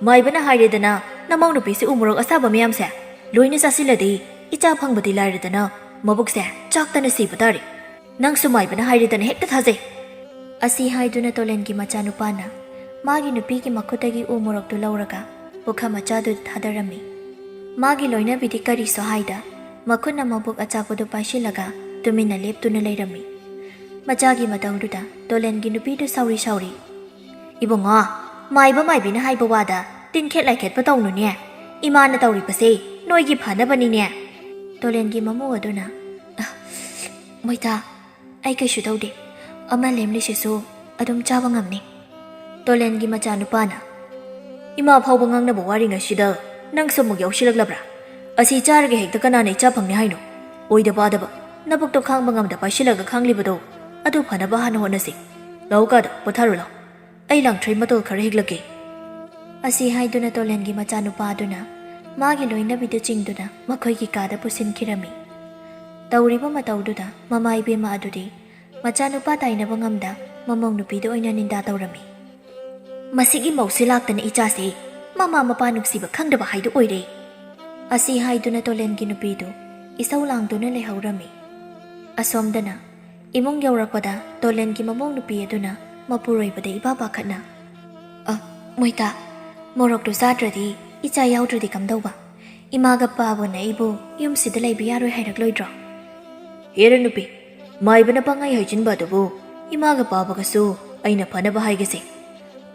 ꯃꯥꯏꯕꯅ ꯍꯥꯏꯔꯦꯗꯅ, ꯅꯃꯧ ꯅꯨꯄꯤꯁꯤ ꯎ ꯃꯣꯔꯣꯛ ꯑꯁꯥꯕ ꯃꯌꯥꯝꯁꯦ ꯂꯣꯏꯅ ꯆꯥꯁꯤꯜꯂꯗꯤ ꯏꯆꯥ ꯐꯪꯕꯗꯤ ꯂꯥꯏꯔꯗꯅ ꯃꯕꯨꯛꯁꯦ ꯆꯥꯛꯇꯅ ꯁꯤꯕ ꯇꯥꯔꯦ꯫ ꯅꯪꯁꯨ ꯃꯥꯏꯕꯅ ꯍꯥꯏꯔꯦꯗꯅ ꯍꯦꯛꯇ ꯊꯥꯖꯩ"꯫ ꯑꯁꯤ ꯍꯥꯏꯗꯨꯅ ꯇꯣꯂꯦꯟꯒꯤ ꯃꯆꯥꯅꯨꯄꯥꯅ ꯃꯥꯒꯤ ꯅꯨꯄꯤꯒꯤ ꯃꯈꯨꯠꯇꯒꯤ ꯎ ꯃꯣꯔꯣꯛꯇꯨ ꯂꯧꯔꯒ ꯄꯨꯈꯝ ꯃꯆꯥꯗꯨꯗ ꯊꯥꯗꯔꯝꯃꯤ꯫ ꯃꯥꯒꯤ ꯂꯣꯏꯅꯕꯤꯗꯤ ꯀꯔꯤꯁꯨ ꯍꯥꯏꯗ ꯃꯈꯨꯠꯅ ꯃꯕꯨꯛ ꯑꯆꯥꯛꯄꯗꯨ ꯄꯥꯏꯁꯤꯜꯂꯒ ꯇꯨꯃꯤꯟꯅ ꯂꯦꯞꯇꯨꯅ ꯂꯩꯔꯝꯃꯤ꯫ ꯃꯆꯥꯒꯤ ꯃꯇꯧꯗꯨꯗ ꯇꯣꯂꯦꯟꯒꯤ ꯅꯨꯄꯤꯗꯨ ꯁꯥꯎꯔꯤ ꯁꯥꯎꯔꯤ, "ꯏꯕꯨꯡꯉꯣ, ꯃꯥꯏꯕ ꯃꯥꯏꯕꯤꯅ ꯍꯥꯏꯕ ꯋꯥꯗ ꯇꯤꯟꯈꯦꯠ ꯂꯥꯏꯈꯦꯠꯄ ꯇꯧꯅꯨꯅꯦ꯫ ꯏꯃꯥꯅ ꯇꯧꯔꯤꯕꯁꯦ ꯅꯣꯏꯒꯤ ꯐꯅꯕꯅꯤꯅꯦ"꯫ ꯇꯣꯂꯦꯟꯒꯤ ꯃꯃꯧ ꯑꯗꯨꯅ, "ꯑ, ꯃꯣꯏꯇꯥ, ꯑꯩ ꯀꯩꯁꯨ ꯇꯧꯗꯦ꯫ ꯑꯃ ꯂꯦꯝꯂꯤꯁꯤꯁꯨ ꯑꯗꯨꯝ ꯆꯥꯕ ꯉꯝꯅꯤ"꯫ ꯇꯣꯂꯦꯟꯒꯤ ꯃꯆꯥꯅꯨꯄꯥꯅ, "ꯏꯃꯥ ꯐꯥꯎꯕ ꯉꯥꯡꯅꯕ ꯋꯥꯔꯤꯉꯩꯁꯤꯗ ꯅꯪꯁꯨ ꯑꯃꯨꯛ ꯌꯥꯎꯁꯤꯜꯂꯛꯂꯕ꯭ꯔꯥ? ꯑꯁꯤ ꯆꯥꯔꯒ ꯍꯦꯛꯇ ꯀꯅꯥꯅ ꯏꯆꯥ ꯐꯪꯅꯤ ꯍꯥꯏꯅꯣ? ꯑꯣꯏꯗ ꯄꯥꯗꯕ, ꯅꯕꯨꯛꯇꯣ ꯈꯥꯡꯕ ꯉꯝꯗ ꯄꯥꯏꯁꯤꯜꯂꯒ ꯈꯥꯡꯂꯤꯕꯗꯣ, ꯑꯗꯨ ꯐꯅꯕ ꯍꯥꯟꯅ ꯍꯣꯠꯅꯁꯤ꯫ ꯂꯥꯛꯎ ꯀꯥꯗ, ꯄꯣꯊꯥꯔꯨ ꯂꯥꯎ꯫ ꯑꯩ ꯂꯥꯡꯊ꯭ꯔꯩ ꯃꯇꯣꯜ ꯈꯔ ꯍꯤꯛꯂꯛꯀꯦ"꯫ ꯑꯁꯤ ꯍꯥꯏꯗꯨꯅ ꯇꯣꯂꯦꯟꯒꯤ ꯃꯆꯥꯅꯨꯄꯥ ꯑꯗꯨꯅ ꯃꯥꯒꯤ ꯂꯣꯏꯅꯕꯤꯗꯨ ꯆꯤꯡꯗꯨꯅ ꯃꯈꯣꯏꯒꯤ ꯀꯥꯗ ꯄꯨꯁꯤꯟꯈꯤꯔꯝꯃꯤ꯫ ꯇꯧꯔꯤꯕ ꯃꯇꯧꯗꯨꯗ ꯃꯃꯥ ꯏꯕꯦꯝꯃ ꯑꯗꯨꯗꯤ ꯃꯆꯥꯅꯨꯄꯥ ꯇꯥꯏꯅꯕ ꯉꯝꯗ ꯃꯃꯧ ꯅꯨꯄꯤꯗ ꯑꯣꯏꯅ ꯅꯤꯟꯗꯥ ꯇꯧꯔꯝꯃꯤ꯫ "ꯃꯁꯤꯒꯤ ꯃꯧꯁꯤ ꯂꯥꯛꯇꯅ ꯏꯆꯥꯁꯦ ꯃꯃꯥ ꯃꯄꯥ ꯅꯨꯡꯁꯤꯕ ꯈꯪꯗꯕ ꯍꯥꯏꯗꯨ ꯑꯣꯏꯔꯦ"꯫ ꯑꯁꯤ ꯍꯥꯏꯗꯨꯅ ꯇꯣꯂꯦꯟꯒꯤ ꯅꯨꯄꯤꯗꯨ ꯏꯁꯧ ꯂꯥꯡꯗꯨꯅ ꯂꯩꯍꯧꯔꯝꯃꯤ꯫ ꯑꯁꯣꯝꯗꯅ ꯏꯃꯨꯡ ꯌꯧꯔꯛꯄꯗ ꯇꯣꯂꯦꯟꯒꯤ ꯃꯃꯧ ꯅꯨꯄꯤ ꯑꯗꯨꯅ ꯃꯄꯨꯔꯣꯏꯕꯗ ꯏꯄꯥ ꯄꯥꯈꯠꯅ, "ꯑ, ꯃꯣꯏꯇꯥ, ꯃꯣꯔꯣꯛꯇꯨ ꯆꯥꯗ꯭ꯔꯗꯤ ꯏꯆꯥ ꯌꯥꯎꯗ꯭ꯔꯗꯤ ꯀꯝꯗꯧꯕ? ꯏꯃꯥꯒ ꯄꯥꯕꯅ ꯑꯩꯕꯨ ꯌꯨꯝꯁꯤꯗ ꯂꯩꯕ ꯌꯥꯔꯣꯏ ꯍꯥꯏꯔꯛꯂꯣꯏꯗ꯭ꯔꯣ? ꯍꯦꯔ ꯅꯨꯄꯤ, ꯃꯥꯏꯕꯅ ꯄꯪꯍꯥꯏ ꯍꯥꯏꯖꯤꯟꯕ ꯑꯗꯨꯕꯨ ꯏꯃꯥꯒ ꯄꯥꯕꯒꯁꯨ ꯑꯩꯅ ꯐꯅꯕ ꯍꯥꯏꯒꯦꯁꯦ꯫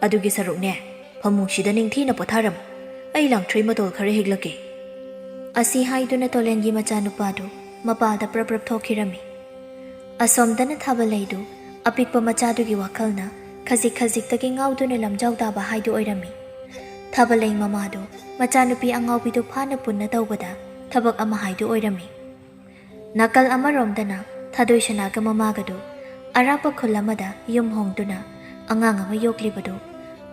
ꯑꯗꯨꯒꯤ ꯁꯔꯨꯛꯅꯦ, ꯐꯃꯨꯡꯁꯤꯗ ꯅꯤꯡꯊꯤꯅ ꯄꯣꯊꯥꯔꯝꯃꯨ꯫ ꯑꯩ ꯂꯥꯡꯊ꯭ꯔꯩ ꯃꯇꯣꯜ ꯈꯔ ꯍꯤꯛꯂꯛꯀꯦ꯫ ꯑꯁꯤ ꯍꯥꯏꯗꯨꯅ ꯇꯣꯂꯦꯟꯒꯤ ꯃꯆꯥꯅꯨꯄꯥꯗꯨ ꯃꯄꯥꯜꯗ ꯄ꯭ꯔꯞ ꯄ꯭ꯔꯞ ꯊꯣꯛꯈꯤꯔꯝꯃꯤ꯫ ꯑꯁꯣꯝꯗꯅ ꯊꯥꯕꯂꯩꯗꯨ ꯑꯄꯤꯛꯄ ꯃꯆꯥꯗꯨꯒꯤ ꯋꯥꯈꯜꯅ ꯈꯖꯤꯛ ꯈꯖꯤꯛꯇꯒꯤ ꯉꯥꯎꯗꯨꯅ ꯂꯝꯖꯥꯎ ꯇꯥꯕ ꯍꯥꯏꯗꯨ ꯑꯣꯏꯔꯝꯃꯤ꯫ ꯊꯥꯕꯂꯩ ꯃꯃꯥꯗꯨ ꯃꯆꯥꯅꯨꯄꯤ ꯑꯉꯥꯎꯕꯤꯗꯨ ꯐꯥꯅ ꯄꯨꯟꯅ ꯇꯧꯕꯗ ꯊꯕꯛ ꯑꯃ ꯍꯥꯏꯗꯨ ꯑꯣꯏꯔꯝꯃꯤ꯫ ꯅꯥꯀꯜ ꯑꯃꯔꯣꯝꯗꯅ ꯊꯥꯗꯣꯏꯁꯅꯥꯒ ꯃꯃꯥꯒꯗꯨ ꯑꯔꯥꯞꯄ ꯈꯨꯜ ꯑꯃꯗ ꯌꯨꯝ ꯍꯣꯡꯗꯨꯅ ꯑꯉꯥꯡ ꯑꯃ ꯌꯣꯛꯂꯤꯕꯗꯨ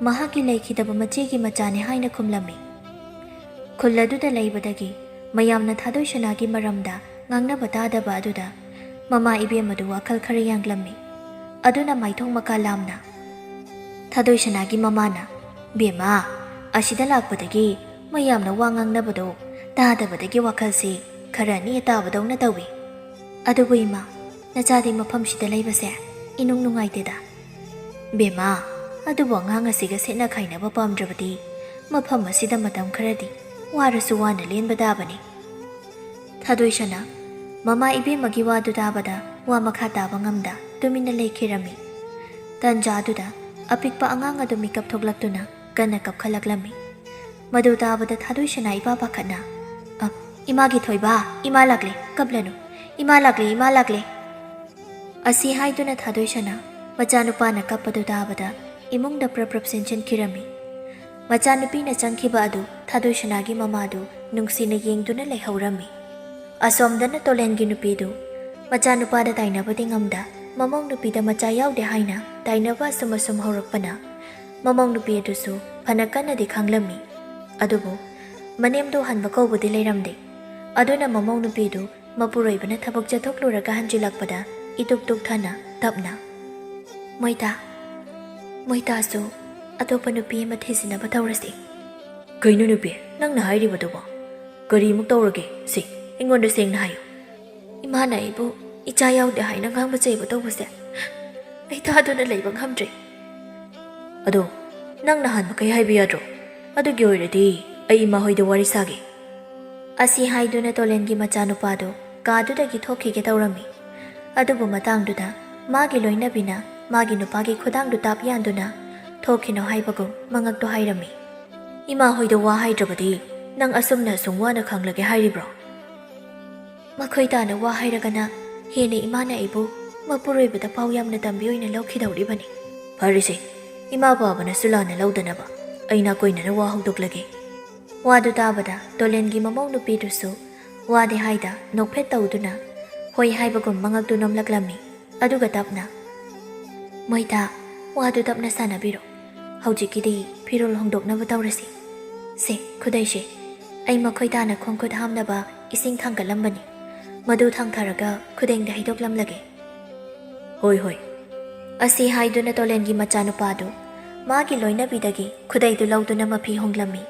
ꯃꯍꯥꯛꯀꯤ ꯂꯩꯈꯤꯗꯕ ꯃꯆꯦꯒꯤ ꯃꯆꯥꯅꯤ ꯍꯥꯏꯅ ꯈꯨꯝꯂꯝꯃꯤ꯫ ꯈꯨꯜ ꯑꯗꯨꯗ ꯂꯩꯕꯗꯒꯤ ꯃꯌꯥꯝꯅ ꯊꯥꯗꯣꯏꯁꯅꯥꯒꯤ ꯃꯔꯝꯗ ꯉꯥꯡꯅꯕ ꯇꯥꯗꯕ ꯑꯗꯨꯗ ꯃꯃꯥ ꯏꯕꯦꯝꯃꯗꯨ ꯋꯥꯈꯜ ꯈꯔ ꯌꯥꯡꯂꯝꯃꯤ꯫ ꯑꯗꯨꯅ ꯃꯥꯏꯊꯣꯡ ꯃꯀꯥ ꯂꯥꯝꯅ ꯊꯥꯗꯣꯏꯁꯅꯥꯒꯤ ꯃꯃꯥꯅ, "ꯕꯦꯝꯃ, ꯑꯁꯤꯗ ꯂꯥꯛꯄꯗꯒꯤ ꯃꯌꯥꯝꯅ ꯋꯥ ꯉꯥꯡꯅꯕꯗꯣ ꯇꯥꯗꯕꯗꯒꯤ ꯋꯥꯈꯜꯁꯤ ꯈꯔ ꯅꯦ ꯇꯥꯕꯗꯧꯅ ꯇꯧꯏ꯫ ꯑꯗꯨꯕꯨ ꯏꯃꯥ, ꯅꯆꯥꯗꯤ ꯃꯐꯝꯁꯤꯗ ꯂꯩꯕꯁꯦ ꯏꯅꯨꯡ ꯅꯨꯡꯉꯥꯏꯇꯦꯗ꯫ ꯕꯦꯝꯃ, ꯑꯗꯨꯕꯨ ꯑꯉꯥꯡ ꯑꯁꯤꯒ ꯁꯦꯠꯅ ꯈꯥꯏꯅꯕ ꯄꯥꯝꯗ꯭ꯔꯕꯗꯤ ꯃꯐꯝ ꯑꯁꯤꯗ ꯃꯇꯝ ꯈꯔꯗꯤ ꯋꯥꯔꯁꯨ ꯋꯥꯅ ꯂꯦꯟꯕ ꯇꯥꯕꯅꯤ꯫" ꯊꯥꯗꯣꯏꯁꯅꯥ ꯃꯃꯥ ꯏꯕꯦꯝꯃꯒꯤ ꯋꯥꯗꯨ ꯇꯥꯕꯗ ꯋꯥ ꯃꯈꯥ ꯇꯥꯕ ꯉꯝꯗ ꯇꯨꯃꯤꯟꯅ ꯂꯩꯈꯤꯔꯝꯃꯤ꯫ ꯇꯟꯖꯥꯗꯨꯗ ꯑꯄꯤꯛꯄ ꯑꯉꯥꯡ ꯑꯗꯨ ꯃꯤꯀꯞ ꯊꯣꯛꯂꯛꯇꯨꯅ ꯀꯟꯅ ꯀꯞꯈꯠꯂꯛꯂꯝꯃꯤ꯫ ꯃꯗꯨ ꯇꯥꯕꯗ ꯊꯥꯗꯣꯏꯁꯅꯥ ꯏꯄꯥ ꯄꯥꯈꯠꯅ, "ꯑ, ꯏꯃꯥꯒꯤ ꯊꯣꯏꯕ, ꯏꯃꯥ ꯂꯥꯛꯂꯦ, ꯀꯞꯂꯅꯨ, ꯏꯃꯥ ꯂꯥꯛꯂꯦ, ꯏꯃꯥ ꯂꯥꯛꯂꯦ꯫" ꯑꯁꯤ ꯍꯥꯏꯗꯨꯅ ꯊꯥꯗꯣꯏꯁꯅꯥ ꯃꯆꯥꯅꯨꯄꯥꯅ ꯀꯞꯄꯗꯨ ꯇꯥꯕꯗ ꯏꯃꯨꯡꯗ ꯄ꯭ꯔꯞ ꯄ꯭ꯔꯞ ꯆꯦꯟꯁꯤꯟꯈꯤꯔꯝꯃꯤ꯫ ꯃꯆꯥꯅꯨꯄꯤꯅ ꯆꯪꯈꯤꯕ ꯑꯗꯨ ꯊꯥꯗꯣꯏꯁꯅꯥꯒꯤ ꯃꯃꯥꯗꯨ ꯅꯨꯡꯁꯤꯅ ꯌꯦꯡꯗꯨꯅ ꯂꯩꯍꯧꯔꯝꯃꯤ꯫ ꯑꯁꯣꯝꯗꯅ ꯇꯣꯂꯦꯟꯒꯤ ꯅꯨꯄꯤꯗꯨ ꯃꯆꯥꯅꯨꯄꯥꯗ ꯇꯥꯏꯅꯕꯗꯤ ꯉꯝꯗ, ꯃꯃꯧ ꯅꯨꯄꯤꯗ ꯃꯆꯥ ꯌꯥꯎꯗꯦ ꯍꯥꯏꯅ ꯇꯥꯏꯅꯕ ꯑꯁꯨꯝ ꯑꯁꯨꯝ ꯍꯧꯔꯛꯄꯅ ꯃꯃꯧ ꯅꯨꯄꯤ ꯑꯗꯨꯁꯨ ꯐꯅ ꯀꯟꯅꯗꯤ ꯈꯥꯡꯂꯝꯃꯤ꯫ ꯑꯗꯨꯕꯨ ꯃꯅꯦꯝꯗꯣ ꯍꯟꯕ ꯀꯧꯕꯗꯤ ꯂꯩꯔꯝꯗꯦ꯫ ꯑꯗꯨꯅ ꯃꯃꯧ ꯅꯨꯄꯤꯗꯨ ꯃꯄꯨꯔꯣꯏꯕꯅ ꯊꯕꯛ ꯆꯠꯊꯣꯛꯂꯨꯔꯒ ꯍꯟꯖꯤꯜꯂꯛꯄꯗ ꯏꯇꯨꯛ ꯇꯨꯛꯊꯅ ꯇꯞꯅ, "ꯃꯣꯏꯇꯥ, ꯃꯣꯏꯇꯥꯁꯨ ꯑꯇꯣꯞꯄ ꯅꯨꯄꯤ ꯑꯃ ꯊꯤꯖꯤꯟꯅꯕ ꯇꯧꯔꯁꯤ꯫" "ꯀꯩꯅꯣ ꯅꯨꯄꯤ, ꯅꯪꯅ ꯍꯥꯏꯔꯤꯕꯗꯨꯕꯣ? ꯀꯔꯤꯃꯨꯛ ꯇꯧꯔꯒꯦ? ꯁꯤ, ꯑꯩꯉꯣꯟꯗ ꯁꯦꯡꯅ ꯍꯥꯏꯌꯨ꯫" "ꯏꯃꯥꯅ ꯑꯩꯕꯨ ꯏꯆꯥ ꯌꯥꯎꯗꯦ ꯍꯥꯏꯅ ꯉꯥꯡꯕ ꯆꯩꯕ ꯇꯧꯕꯁꯦ ꯑꯩ ꯇꯥꯗꯨꯅ ꯂꯩꯕ ꯉꯝꯗ꯭ꯔꯦ꯫" "ꯑꯗꯣ ꯅꯪ ꯅꯍꯥꯟ ꯃꯈꯩ ꯍꯥꯏꯕ ꯌꯥꯗ꯭ꯔꯣ?" "ꯑꯗꯨꯒꯤ ꯑꯣꯏꯔꯗꯤ ꯑꯩ ꯏꯃꯥ ꯍꯣꯏꯗ ꯋꯥꯔꯤ ꯁꯥꯒꯦ꯫" ꯑꯁꯤ ꯍꯥꯏꯗꯨꯅ ꯇꯣꯂꯦꯟꯒꯤ ꯃꯆꯥꯅꯨꯄꯥꯗꯨ ꯀꯥꯗꯨꯗꯒꯤ ꯊꯣꯛꯈꯤꯒꯦ ꯇꯧꯔꯝꯃꯤ꯫ ꯑꯗꯨꯕꯨ ꯃꯇꯥꯡꯗꯨꯗ ꯃꯥꯒꯤ ꯂꯣꯏꯅꯕꯤꯅ ꯃꯥꯒꯤ ꯅꯨꯄꯥꯒꯤ ꯈꯨꯗꯥꯡꯗꯨ ꯇꯥꯞ ꯌꯥꯟꯗꯨꯅ ꯊꯣꯛꯈꯤꯅꯣ ꯍꯥꯏꯕꯒꯨꯝ ꯃꯉꯛꯇꯨ ꯍꯥꯏꯔꯝꯃꯤ꯫ "ꯏꯃꯥ ꯍꯣꯏꯗ ꯋꯥ ꯍꯥꯏꯗ꯭ꯔꯕꯗꯤ ꯅꯪ ꯑꯁꯨꯝꯅ ꯑꯁꯨꯝ ꯋꯥꯅ ꯈꯪꯂꯒꯦ ꯍꯥꯏꯔꯤꯕ꯭ꯔꯣ?" "ꯃꯈꯣꯏ ꯇꯥꯅ ꯋꯥ ꯍꯥꯏꯔꯒꯅ ꯍꯦꯟꯅ ꯏꯃꯥꯅ ꯑꯩꯕꯨ ꯃꯄꯨꯔꯣꯏꯕꯗ ꯄꯥꯎ ꯌꯥꯝꯅ ꯇꯝꯕꯤ ꯑꯣꯏꯅ ꯂꯧꯈꯤꯗꯧꯔꯤꯕꯅꯤ꯫" "ꯐꯔꯦꯁꯦ, ꯏꯃꯥ ꯕꯥꯕꯅꯁꯨ ꯂꯥꯟꯅ ꯂꯧꯗꯅꯕ ꯑꯩ ꯅꯥꯀꯣꯏꯅꯅ ꯋꯥ ꯍꯧꯗꯣꯛꯂꯒꯦ꯫" ꯋꯥꯗꯨ ꯇꯥꯕꯗ ꯇꯣꯂꯦꯟꯒꯤ ꯃꯃꯧ ꯅꯨꯄꯤꯗꯨꯁꯨ ꯋꯥꯗꯤ ꯍꯥꯏꯗ ꯅꯣꯛꯐꯦꯠ ꯇꯧꯗꯨꯅ ꯍꯣꯏ ꯍꯥꯏꯕꯒꯨꯝ ꯃꯉꯛꯇꯨ ꯅꯣꯝꯂꯛꯂꯝꯃꯤ꯫ ꯑꯗꯨꯒ ꯇꯞꯅ, "ꯃꯣꯏꯇꯥ, ꯋꯥꯗꯨ ꯇꯞꯅ ꯁꯥꯟꯅꯕꯤꯔꯣ꯫ ꯍꯧꯖꯤꯛꯀꯤꯗꯤ ꯐꯤꯔꯣꯜ ꯍꯣꯡꯗꯣꯛꯅꯕ ꯇꯧꯔꯁꯤ꯫ ꯁꯦ, ꯈꯨꯗꯩꯁꯦ, ꯑꯩ ꯃꯈꯣꯏ ꯇꯥꯅ ꯈꯣꯡ ꯈꯨꯠ ꯍꯥꯝꯅꯕ ꯏꯁꯤꯡ ꯊꯥꯡꯒꯠꯂꯝꯕꯅꯤ꯫ ꯃꯗꯨ ꯊꯥꯡꯊꯔꯒ ꯈꯨꯗꯦꯡꯗ ꯍꯩꯗꯣꯛꯂꯝꯂꯒꯦ꯫" "ꯍꯣꯏ, ꯍꯣꯏ꯫" ꯑꯁꯤ ꯍꯥꯏꯗꯨꯅ ꯇꯣꯂꯦꯟꯒꯤ ꯃꯆꯥꯅꯨꯄꯥꯗꯨ ꯃꯥꯒꯤ ꯂꯣꯏꯅꯕꯤꯗꯒꯤ ꯈꯨꯗꯩꯗꯨ ꯂꯧꯗꯨꯅ ꯃꯐꯤ ꯍꯣꯡꯂꯝꯃꯤ꯫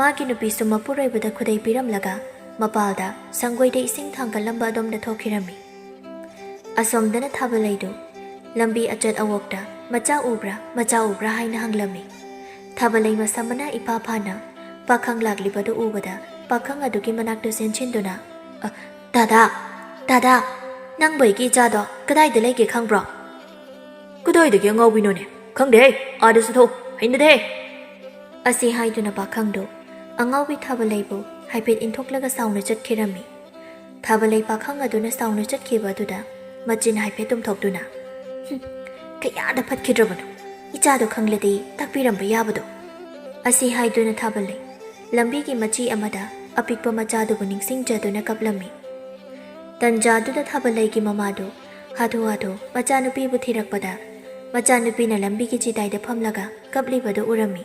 ꯃꯥꯒꯤ ꯅꯨꯄꯤꯁꯨ ꯃꯄꯨꯔꯣꯏꯕꯗ ꯈꯨꯗꯩ ꯄꯤꯔꯝꯂꯒ ꯃꯄꯥꯜꯗ ꯁꯪꯒꯣꯏꯗ ꯏꯁꯤꯡ ꯊꯥꯡꯒꯠꯂꯝꯕ ꯑꯗꯣꯝꯗ ꯊꯣꯛꯈꯤꯔꯝꯃꯤ꯫ ꯑꯁꯣꯝꯗꯅ ꯊꯥꯕꯂꯩꯗꯨ ꯂꯝꯕꯤ ꯑꯆꯠ ꯑꯋꯣꯛꯇ "ꯃꯆꯥ ꯎꯕ꯭ꯔꯥ, ꯃꯆꯥ ꯎꯕ꯭ꯔꯥ?" ꯍꯥꯏꯅ ꯍꯪꯂꯝꯃꯤ꯫ ꯊꯥꯕꯂꯩ ꯃꯁꯝ ꯃꯅꯥ ꯏꯐꯥ ꯐꯥꯅ ꯄꯥꯈꯪ ꯂꯥꯛꯂꯤꯕꯗꯨ ꯎꯕꯗ ꯄꯥꯈꯪ ꯑꯗꯨꯒꯤ ꯃꯅꯥꯛꯇ ꯆꯦꯟꯁꯤꯟꯗꯨꯅ, "ꯑ, ꯗꯥꯗꯥ, ꯗꯥꯗꯥ, ꯅꯪꯕꯨ ꯑꯩꯒꯤ ꯏꯆꯥꯗꯣ ꯀꯗꯥꯏꯗ ꯂꯩꯒꯦ ꯈꯪꯕ꯭ꯔꯣ?" "ꯀꯗꯥꯏꯗꯒꯤ ꯑꯉꯥꯎꯕꯤꯅꯣꯅꯦ? ꯈꯪꯗꯦꯍꯦ, ꯑꯥꯗꯁꯨ ꯊꯣꯛ, ꯍꯩꯅꯗꯦꯍꯦ!" ꯑꯁꯤ ꯍꯥꯏꯗꯨꯅ ꯄꯥꯈꯪꯗꯨ ꯑꯉꯥꯎꯕꯤ ꯊꯥꯕꯂꯩꯕꯨ ꯍꯥꯏꯐꯦꯠ ꯏꯟꯊꯣꯛꯂꯒ ꯁꯥꯎꯅ ꯆꯠꯈꯤꯔꯝꯃꯤ꯫ ꯊꯥꯕꯂꯩ ꯄꯥꯈꯪ ꯑꯗꯨꯅ ꯁꯥꯎꯅ ꯆꯠꯈꯤꯕ ꯑꯗꯨꯗ ꯃꯆꯤꯟ ꯍꯥꯏꯐꯦꯠ ꯇꯨꯝꯊꯣꯛꯇꯨꯅ, "ꯍꯨꯝ, ꯀꯌꯥꯗ ꯐꯠꯈꯤꯗ꯭ꯔꯕꯅꯣ, ꯏꯆꯥꯗꯣ ꯈꯪꯂꯗꯤ ꯇꯥꯛꯄꯤꯔꯝꯕ ꯌꯥꯕꯗꯣ꯫" ꯑꯁꯤ ꯍꯥꯏꯗꯨꯅ ꯊꯥꯕꯂꯩ ꯂꯝꯕꯤꯒꯤ ꯃꯆꯤ ꯑꯃꯗ ꯑꯄꯤꯛꯄ ꯃꯆꯥꯗꯨꯕꯨ ꯅꯤꯡꯁꯤꯡꯖꯗꯨꯅ ꯀꯞꯂꯝꯃꯤ꯫ ꯇꯟꯖꯥꯗꯨꯗ ꯊꯥꯕꯂꯩꯒꯤ ꯃꯃꯥꯗꯨ ꯍꯥꯊꯨ ꯍꯥꯊꯨ ꯃꯆꯥꯅꯨꯄꯤꯕꯨ ꯊꯤꯔꯛꯄꯗ, ꯃꯆꯥꯅꯨꯄꯤꯅ ꯂꯝꯕꯤꯒꯤ ꯆꯤꯗꯥꯏꯗ ꯐꯝꯂꯒ ꯀꯞꯂꯤꯕꯗꯨ ꯎꯔꯝꯃꯤ꯫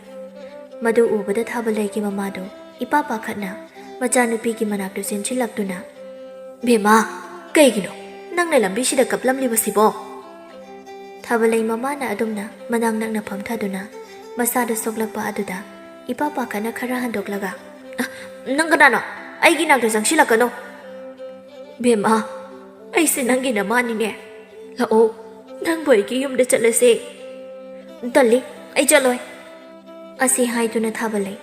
ꯃꯗꯨ ꯎꯕꯗ ꯊꯥꯕꯂꯩꯒꯤ ꯃꯃꯥꯗꯨ ꯏꯄꯥ ꯄꯥꯈꯠꯅ ꯃꯆꯥꯅꯨꯄꯤꯒꯤ ꯃꯅꯥꯛꯇ ꯆꯦꯟꯁꯤꯜꯂꯛꯇꯨꯅ, "ꯕꯦꯝꯃ, ꯀꯩꯒꯤꯅꯣ ꯅꯪꯅ ꯂꯝꯕꯤꯁꯤꯗ ꯀꯞꯂꯝꯂꯤꯕꯁꯤꯕꯣ?" ꯊꯥꯕꯂꯩ ꯃꯃꯥꯅ ꯑꯗꯨꯝꯅ ꯃꯅꯥꯛ ꯅꯛꯅ ꯐꯝꯊꯗꯨꯅ ꯃꯁꯥꯗ ꯁꯣꯛꯂꯛꯄ ꯑꯗꯨꯗ ꯏꯄꯥ ꯄꯥꯈꯠꯅ ꯈꯔ ꯍꯟꯗꯣꯛꯂꯒ, "ꯑ, ꯅꯪ ꯀꯅꯥꯅꯣ? ꯑꯩꯒꯤ ꯅꯥꯛꯇ ꯆꯪꯁꯤꯜꯂꯛꯀꯅꯨ꯫" "ꯕꯦꯝꯃ, ꯑꯩꯁꯦ ꯅꯪꯒꯤ ꯅꯃꯥꯅꯤꯅꯦ꯫ ꯂꯥꯛꯑꯣ, ꯅꯪꯕꯨ ꯑꯩꯒꯤ ꯌꯨꯝꯗ ꯆꯠꯂꯁꯦ꯫" "ꯇꯜꯂꯤ, ꯑꯩ ꯆꯠꯂꯣꯏ꯫" ꯑꯁꯤ ꯍꯥꯏꯗꯨꯅ ꯊꯥꯕꯂꯩ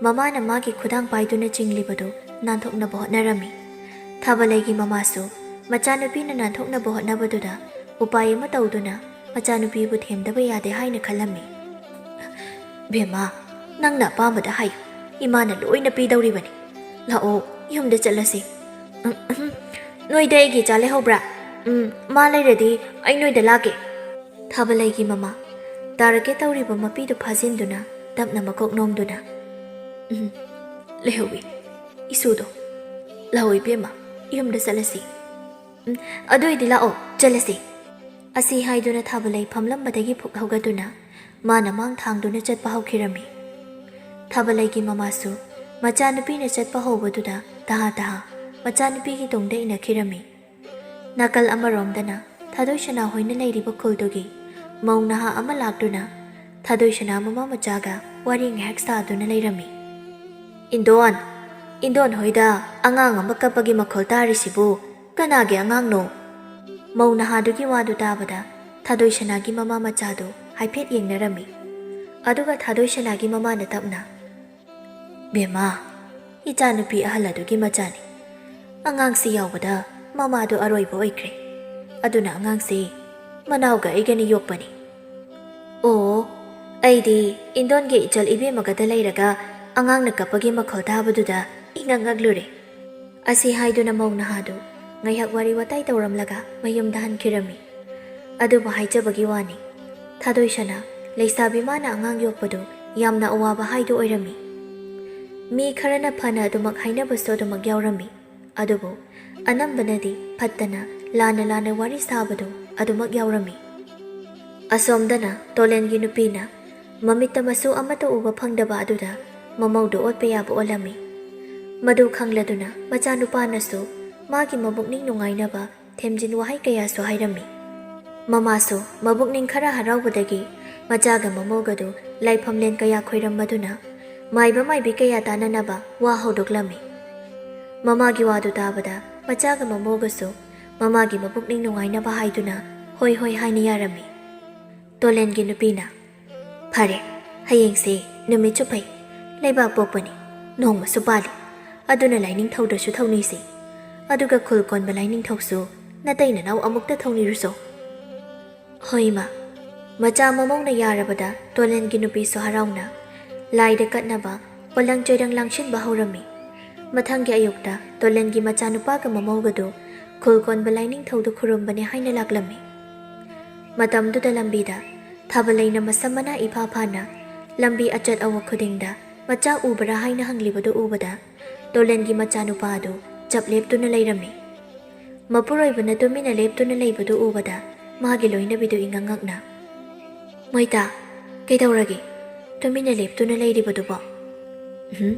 ꯃꯃꯥꯅ ꯃꯥꯒꯤ ꯈꯨꯗꯥꯡ ꯄꯥꯏꯗꯨꯅ ꯆꯤꯡꯂꯤꯕꯗꯨ ꯅꯥꯟꯊꯣꯛꯅꯕ ꯍꯣꯠꯅꯔꯝꯃꯤ꯫ ꯊꯥꯕꯂꯩꯒꯤ ꯃꯃꯥꯁꯨ ꯃꯆꯥꯅꯨꯄꯤꯅ ꯅꯥꯟꯊꯣꯛꯅꯕ ꯍꯣꯠꯅꯕꯗꯨꯗ ꯎꯄꯥꯏ ꯑꯃ ꯇꯧꯗꯨꯅ ꯃꯆꯥꯅꯨꯄꯤꯕꯨ ꯊꯦꯝꯗꯕ ꯌꯥꯗꯦ ꯍꯥꯏꯅ ꯈꯜꯂꯝꯃꯤ꯫ "ꯕꯦꯝꯃ, ꯅꯪꯅ ꯑꯄꯥꯝꯕꯗ ꯍꯥꯏꯌꯨ, ꯏꯃꯥꯅ ꯂꯣꯏꯅ ꯄꯤꯗꯧꯔꯤꯕꯅꯤ꯫ ꯂꯥꯛꯑꯣ, ꯌꯨꯝꯗ ꯆꯠꯂꯁꯤ꯫" "ꯎꯝ, ꯎꯝ, ꯅꯣꯏꯗ ꯑꯩꯒꯤ ꯏꯆꯥ ꯂꯩꯍꯧꯕ꯭ꯔꯥ? ꯎꯝ, ꯃꯥ ꯂꯩꯔꯗꯤ ꯑꯩ ꯅꯣꯏꯗ ꯂꯥꯛꯀꯦ꯫" ꯊꯥꯕꯂꯩꯒꯤ ꯃꯃꯥ ꯇꯥꯔꯛꯀꯦ ꯇꯧꯔꯤꯕ ꯃꯄꯤꯗꯨ ꯐꯥꯖꯤꯟꯗꯨꯅ ꯇꯞꯅ ꯃꯀꯣꯛ ꯅꯣꯝꯗꯨꯅ, "ꯎꯝ, ꯂꯩꯍꯧꯏ ꯏꯁꯨꯗꯣ꯫ ꯂꯥꯛꯑꯣ ꯏꯕꯦꯝꯃ, ꯌꯨꯝꯗ ꯆꯠꯂꯁꯤ꯫ ꯎꯝ, ꯑꯗꯨ ꯑꯣꯏꯗꯤ ꯂꯥꯛꯑꯣ, ꯆꯠꯂꯁꯤ꯫" ꯑꯁꯤ ꯍꯥꯏꯗꯨꯅ ꯊꯥꯕꯂꯩ ꯐꯝꯂꯝꯕꯗꯒꯤ ꯐꯨꯛ ꯍꯧꯒꯠꯇꯨꯅ ꯃꯥꯅ ꯃꯥꯡ ꯊꯥꯡꯗꯨꯅ ꯆꯠꯄ ꯍꯧꯈꯤꯔꯝꯃꯤ꯫ ꯊꯥꯕꯂꯩꯒꯤ ꯃꯃꯥꯁꯨ ꯃꯆꯥꯅꯨꯄꯤꯅ ꯆꯠꯄ ꯍꯧꯕꯗꯨꯗ ꯇꯍꯥ ꯇꯍꯥ ꯃꯆꯥꯅꯨꯄꯤꯒꯤ ꯇꯨꯡꯗ ꯏꯟꯅꯈꯤꯔꯝꯃꯤ꯫ ꯅꯥꯀꯜ ꯑꯃꯔꯣꯝꯗꯅ ꯊꯥꯗꯣꯏꯁꯅꯥ ꯍꯣꯏꯅ ꯂꯩꯔꯤꯕ ꯈꯨꯜꯗꯨꯒꯤ ꯃꯧ ꯅꯍꯥ ꯑꯃ ꯂꯥꯛꯇꯨꯅ ꯊꯥꯗꯣꯏꯁꯅꯥ ꯃꯃꯥ ꯃꯆꯥꯒ ꯋꯥꯔꯤ ꯉꯥꯏꯍꯥꯛ ꯁꯥꯗꯨꯅ ꯂꯩꯔꯝꯃꯤ꯫ "ꯏꯟꯗꯣꯟ, ꯏꯟꯗꯣꯟ ꯍꯣꯏꯗ ꯑꯉꯥꯡ ꯑꯃ ꯀꯞꯄꯒꯤ ꯃꯈꯣꯜ ꯇꯥꯔꯤꯁꯤꯕꯨ ꯀꯅꯥꯒꯤ ꯑꯉꯥꯡꯅꯣ?" ꯃꯧ ꯅꯍꯥꯗꯨꯒꯤ ꯋꯥꯗꯨ ꯇꯥꯕꯗ ꯊꯥꯗꯣꯏꯁꯅꯥꯒꯤ ꯃꯃꯥ ꯃꯆꯥꯗꯨ ꯍꯥꯏꯐꯦꯠ ꯌꯦꯡꯅꯔꯝꯃꯤ꯫ ꯑꯗꯨꯒ ꯊꯥꯗꯣꯏꯁꯅꯥꯒꯤ ꯃꯃꯥꯅ ꯇꯞꯅ, "ꯕꯦꯝꯃ, ꯏꯆꯥꯅꯨꯄꯤ ꯑꯍꯜ ꯑꯗꯨꯒꯤ ꯃꯆꯥꯅꯤ꯫ ꯑꯉꯥꯡꯁꯤ ꯌꯥꯎꯕꯗ ꯃꯃꯥꯗꯨ ꯑꯔꯣꯏꯕ ꯑꯣꯏꯈ꯭ꯔꯦ꯫ ꯑꯗꯨꯅ ꯑꯉꯥꯡꯁꯤ ꯃꯅꯥꯎꯒ ꯑꯩꯒꯅꯤ ꯌꯣꯛꯄꯅꯤ꯫" "ꯑꯣ, ꯑꯩꯗꯤ ꯏꯟꯗꯣꯟꯒꯤ ꯏꯆꯜ ꯏꯕꯦꯝꯃꯒꯗ ꯂꯩꯔꯒ ꯑꯉꯥꯡꯅ ꯀꯞꯄꯒꯤ ꯃꯈꯣꯜ ꯇꯥꯕꯗꯨꯗ ꯏꯉꯛ ꯉꯛꯂꯨꯔꯦ꯫" ꯑꯁꯤ ꯍꯥꯏꯗꯨꯅ ꯃꯧ ꯅꯍꯥꯗꯨ ꯉꯥꯏꯍꯥꯛ ꯋꯥꯔꯤ ꯋꯥꯇꯥꯏ ꯇꯧꯔꯝꯂꯒ ꯃꯌꯨꯝꯗ ꯍꯟꯈꯤꯔꯝꯃꯤ꯫ ꯑꯗꯨꯕꯨ ꯍꯥꯏꯖꯕꯒꯤ ꯋꯥꯅꯤ, ꯊꯥꯗꯣꯏꯁꯅꯥ ꯂꯩꯁꯥꯕꯤ ꯃꯥꯅ ꯑꯉꯥꯡ ꯌꯣꯛꯄꯗꯨ ꯌꯥꯝꯅ ꯑꯋꯥꯕ ꯍꯥꯏꯗꯨ ꯑꯣꯏꯔꯝꯃꯤ꯫ ꯃꯤ ꯈꯔꯅ ꯐꯅ ꯑꯗꯨꯃꯛ ꯍꯥꯏꯅꯕꯁꯨ ꯑꯗꯨꯃꯛ ꯌꯥꯎꯔꯝꯃꯤ꯫ ꯑꯗꯨꯕꯨ ꯑꯅꯝꯕꯅꯗꯤ ꯐꯠꯇꯅ ꯂꯥꯟꯅ ꯂꯥꯟꯅ ꯋꯥꯔꯤ ꯁꯥꯕꯗꯨ ꯑꯗꯨꯃꯛ ꯌꯥꯎꯔꯝꯃꯤ꯫ ꯑꯁꯣꯝꯗꯅ ꯇꯣꯂꯦꯟꯒꯤ ꯅꯨꯄꯤꯅ ꯃꯃꯤꯠꯇ ꯃꯁꯨ ꯑꯃꯠꯇ ꯎꯕ ꯐꯪꯗꯕ ꯑꯗꯨꯗ ꯃꯃꯧꯗꯨ ꯑꯣꯠꯄ ꯌꯥꯕ ꯑꯣꯠꯂꯝꯃꯤ꯫ ꯃꯗꯨ ꯈꯪꯂꯗꯨꯅ ꯃꯆꯥꯅꯨꯄꯥꯅꯁꯨ ꯃꯥꯒꯤ ꯃꯕꯨꯛꯅꯤꯡ ꯅꯨꯡꯉꯥꯏꯅꯕ ꯊꯦꯝꯖꯤꯟ ꯋꯥꯍꯩ ꯀꯌꯥꯁꯨ ꯍꯥꯏꯔꯝꯃꯤ꯫ ꯃꯃꯥꯁꯨ ꯃꯕꯨꯛꯅꯤꯡ ꯈꯔ ꯍꯔꯥꯎꯕꯗꯒꯤ ꯃꯆꯥꯒ ꯃꯃꯧꯒꯗꯨ ꯂꯥꯏꯐꯝꯂꯦꯟ ꯀꯌꯥ ꯈꯣꯏꯔꯝꯃꯗꯨꯅ ꯃꯥꯏꯕ ꯃꯥꯏꯕꯤ ꯀꯌꯥ ꯇꯥꯅꯅꯕ ꯋꯥ ꯍꯧꯗꯣꯛꯂꯝꯃꯤ꯫ ꯃꯃꯥꯒꯤ ꯋꯥꯗꯨ ꯇꯥꯕꯗ ꯃꯆꯥꯒ ꯃꯃꯧꯒꯁꯨ ꯃꯃꯥꯒꯤ ꯃꯕꯨꯛꯅꯤꯡ ꯅꯨꯡꯉꯥꯏꯅꯕ ꯍꯥꯏꯗꯨꯅ ꯍꯣꯏ ꯍꯣꯏ ꯍꯥꯏꯅ ꯌꯥꯔꯝꯃꯤ꯫ ꯇꯣꯂꯦꯟꯒꯤ ꯅꯨꯄꯤꯅ, "ꯐꯔꯦ, "ꯍꯌꯦꯡꯁꯦ ꯅꯨꯃꯤꯠꯁꯨ ꯐꯩ, ꯂꯩꯕꯥꯛ ꯄꯣꯛꯄꯅꯤ, ꯅꯣꯡꯃꯁꯨ ꯄꯥꯜꯂꯤ꯫ ꯑꯗꯨꯅ ꯂꯥꯏꯅꯤꯡꯊꯧꯗꯁꯨ ꯊꯧꯅꯤꯁꯤ꯫ ꯑꯗꯨꯒ ꯈꯨꯜ ꯀꯣꯟꯕ ꯂꯥꯏꯅꯤꯡꯊꯧꯁꯨ ꯅꯇꯩ ꯅꯅꯥꯎ ꯑꯃꯨꯛꯇ ꯊꯧꯅꯤꯔꯨꯁꯣ꯫" "ꯍꯣꯏ, ꯏꯃꯥ꯫" ꯃꯆꯥ ꯃꯃꯧꯅ ꯌꯥꯔꯕꯗ ꯇꯣꯂꯦꯟꯒꯤ ꯅꯨꯄꯤꯁꯨ ꯍꯔꯥꯎꯅ ꯂꯥꯏꯗ ꯀꯠꯅꯕ ꯄꯣꯂꯪ ꯆꯣꯏꯔꯪ ꯂꯥꯡꯁꯤꯟꯕ ꯍꯧꯔꯝꯃꯤ꯫ ꯃꯊꯪꯒꯤ ꯑꯌꯨꯛꯇ ꯇꯣꯂꯦꯟꯒꯤ ꯃꯆꯥꯅꯨꯄꯥꯒ ꯃꯃꯧꯒꯗꯨ ꯈꯨꯜ ꯀꯣꯟꯕ ꯂꯥꯏꯅꯤꯡꯊꯧꯗ ꯈꯨꯔꯨꯝꯕꯅꯦ ꯍꯥꯏꯅ ꯂꯥꯛꯂꯝꯃꯤ꯫ ꯃꯇꯝꯗꯨꯗ ꯂꯝꯕꯤꯗ ꯊꯥꯕꯂꯩꯅ ꯃꯁꯝ ꯃꯅꯥ ꯏꯐꯥ ꯐꯥꯅ ꯂꯝꯕꯤ ꯑꯆꯠ ꯑꯋꯣꯛ ꯈꯨꯗꯤꯡꯗ ꯃꯆꯥ ꯎꯕ꯭ꯔꯥ ꯍꯥꯏꯅ ꯍꯪꯂꯤꯕꯗꯨ ꯎꯕꯗ ꯇꯣꯂꯦꯟꯒꯤ ꯃꯆꯥꯅꯨꯄꯥ ꯑꯗꯨ ꯆꯞ ꯂꯦꯞꯇꯨꯅ ꯂꯩꯔꯝꯃꯤ꯫ ꯃꯄꯨꯔꯣꯏꯕꯅ ꯇꯨꯃꯤꯟꯅ ꯂꯦꯞꯇꯨꯅ ꯂꯩꯕꯗꯨ ꯎꯕꯗ ꯃꯥꯒꯤ ꯂꯣꯏꯅꯕꯤꯗꯨ ꯏꯉꯛ ꯉꯛꯅ, "ꯃꯣꯏꯇꯥ, ꯀꯩꯗꯧꯔꯒꯦ? ꯇꯨꯃꯤꯟꯅ ꯂꯦꯞꯇꯨꯅ ꯂꯩꯔꯤꯕꯗꯨꯕꯣ?" "ꯎꯝ,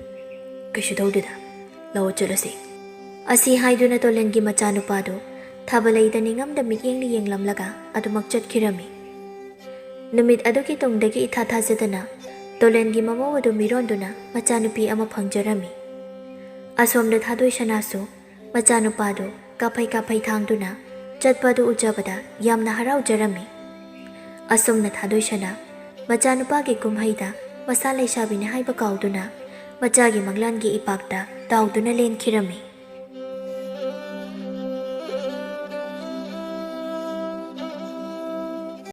ꯀꯩꯁꯨ ꯇꯧꯗꯦꯗ꯫ ꯂꯥꯛꯑꯣ, ꯆꯠꯂꯁꯤ꯫" ꯑꯁꯤ ꯍꯥꯏꯗꯨꯅ ꯇꯣꯂꯦꯟꯒꯤ ꯃꯆꯥꯅꯨꯄꯥꯗꯨ ꯊꯥꯕꯂꯩꯗ ꯅꯤꯡꯉꯝꯗ ꯃꯤꯠꯌꯦꯡꯅ ꯌꯦꯡꯂꯝꯂꯒ ꯑꯗꯨꯃꯛ ꯆꯠꯈꯤꯔꯝꯃꯤ꯫ ꯅꯨꯃꯤꯠ ꯑꯗꯨꯒꯤ ꯇꯨꯡꯗꯒꯤ ꯏꯊꯥ ꯊꯥꯖꯗꯅ ꯇꯣꯂꯦꯟꯒꯤ ꯃꯃꯧ ꯑꯗꯨ ꯃꯤꯔꯣꯟꯗꯨꯅ ꯃꯆꯥꯅꯨꯄꯤ ꯑꯃ ꯐꯪꯖꯔꯝꯃꯤ꯫ ꯑꯁꯣꯝꯗ ꯊꯥꯗꯣꯏ ꯁꯅꯥꯁꯨ ꯃꯆꯥꯅꯨꯄꯥꯗꯨ ꯀꯥꯐꯩ ꯀꯥꯐꯩ ꯊꯥꯡꯗꯨꯅ ꯆꯠꯄ ꯑꯗꯨ ꯎꯖꯕꯗ ꯌꯥꯝꯅ ꯍꯔꯥꯎꯖꯔꯝꯃꯤ꯫ ꯑꯁꯨꯝꯅ ꯊꯥꯗꯣꯏ ꯁꯅꯥ ꯃꯆꯥꯅꯨꯄꯥꯒꯤ ꯀꯨꯝꯍꯩꯗ ꯃꯁꯥ ꯂꯩꯁꯥꯕꯤꯅꯤ ꯍꯥꯏꯕ ꯀꯥꯎꯗꯨꯅ ꯃꯆꯥꯒꯤ ꯃꯪꯂꯥꯟꯒꯤ ꯏꯄꯥꯛꯇ ꯇꯥꯎꯗꯨꯅ ꯂꯦꯟꯈꯤꯔꯝꯃꯤ꯫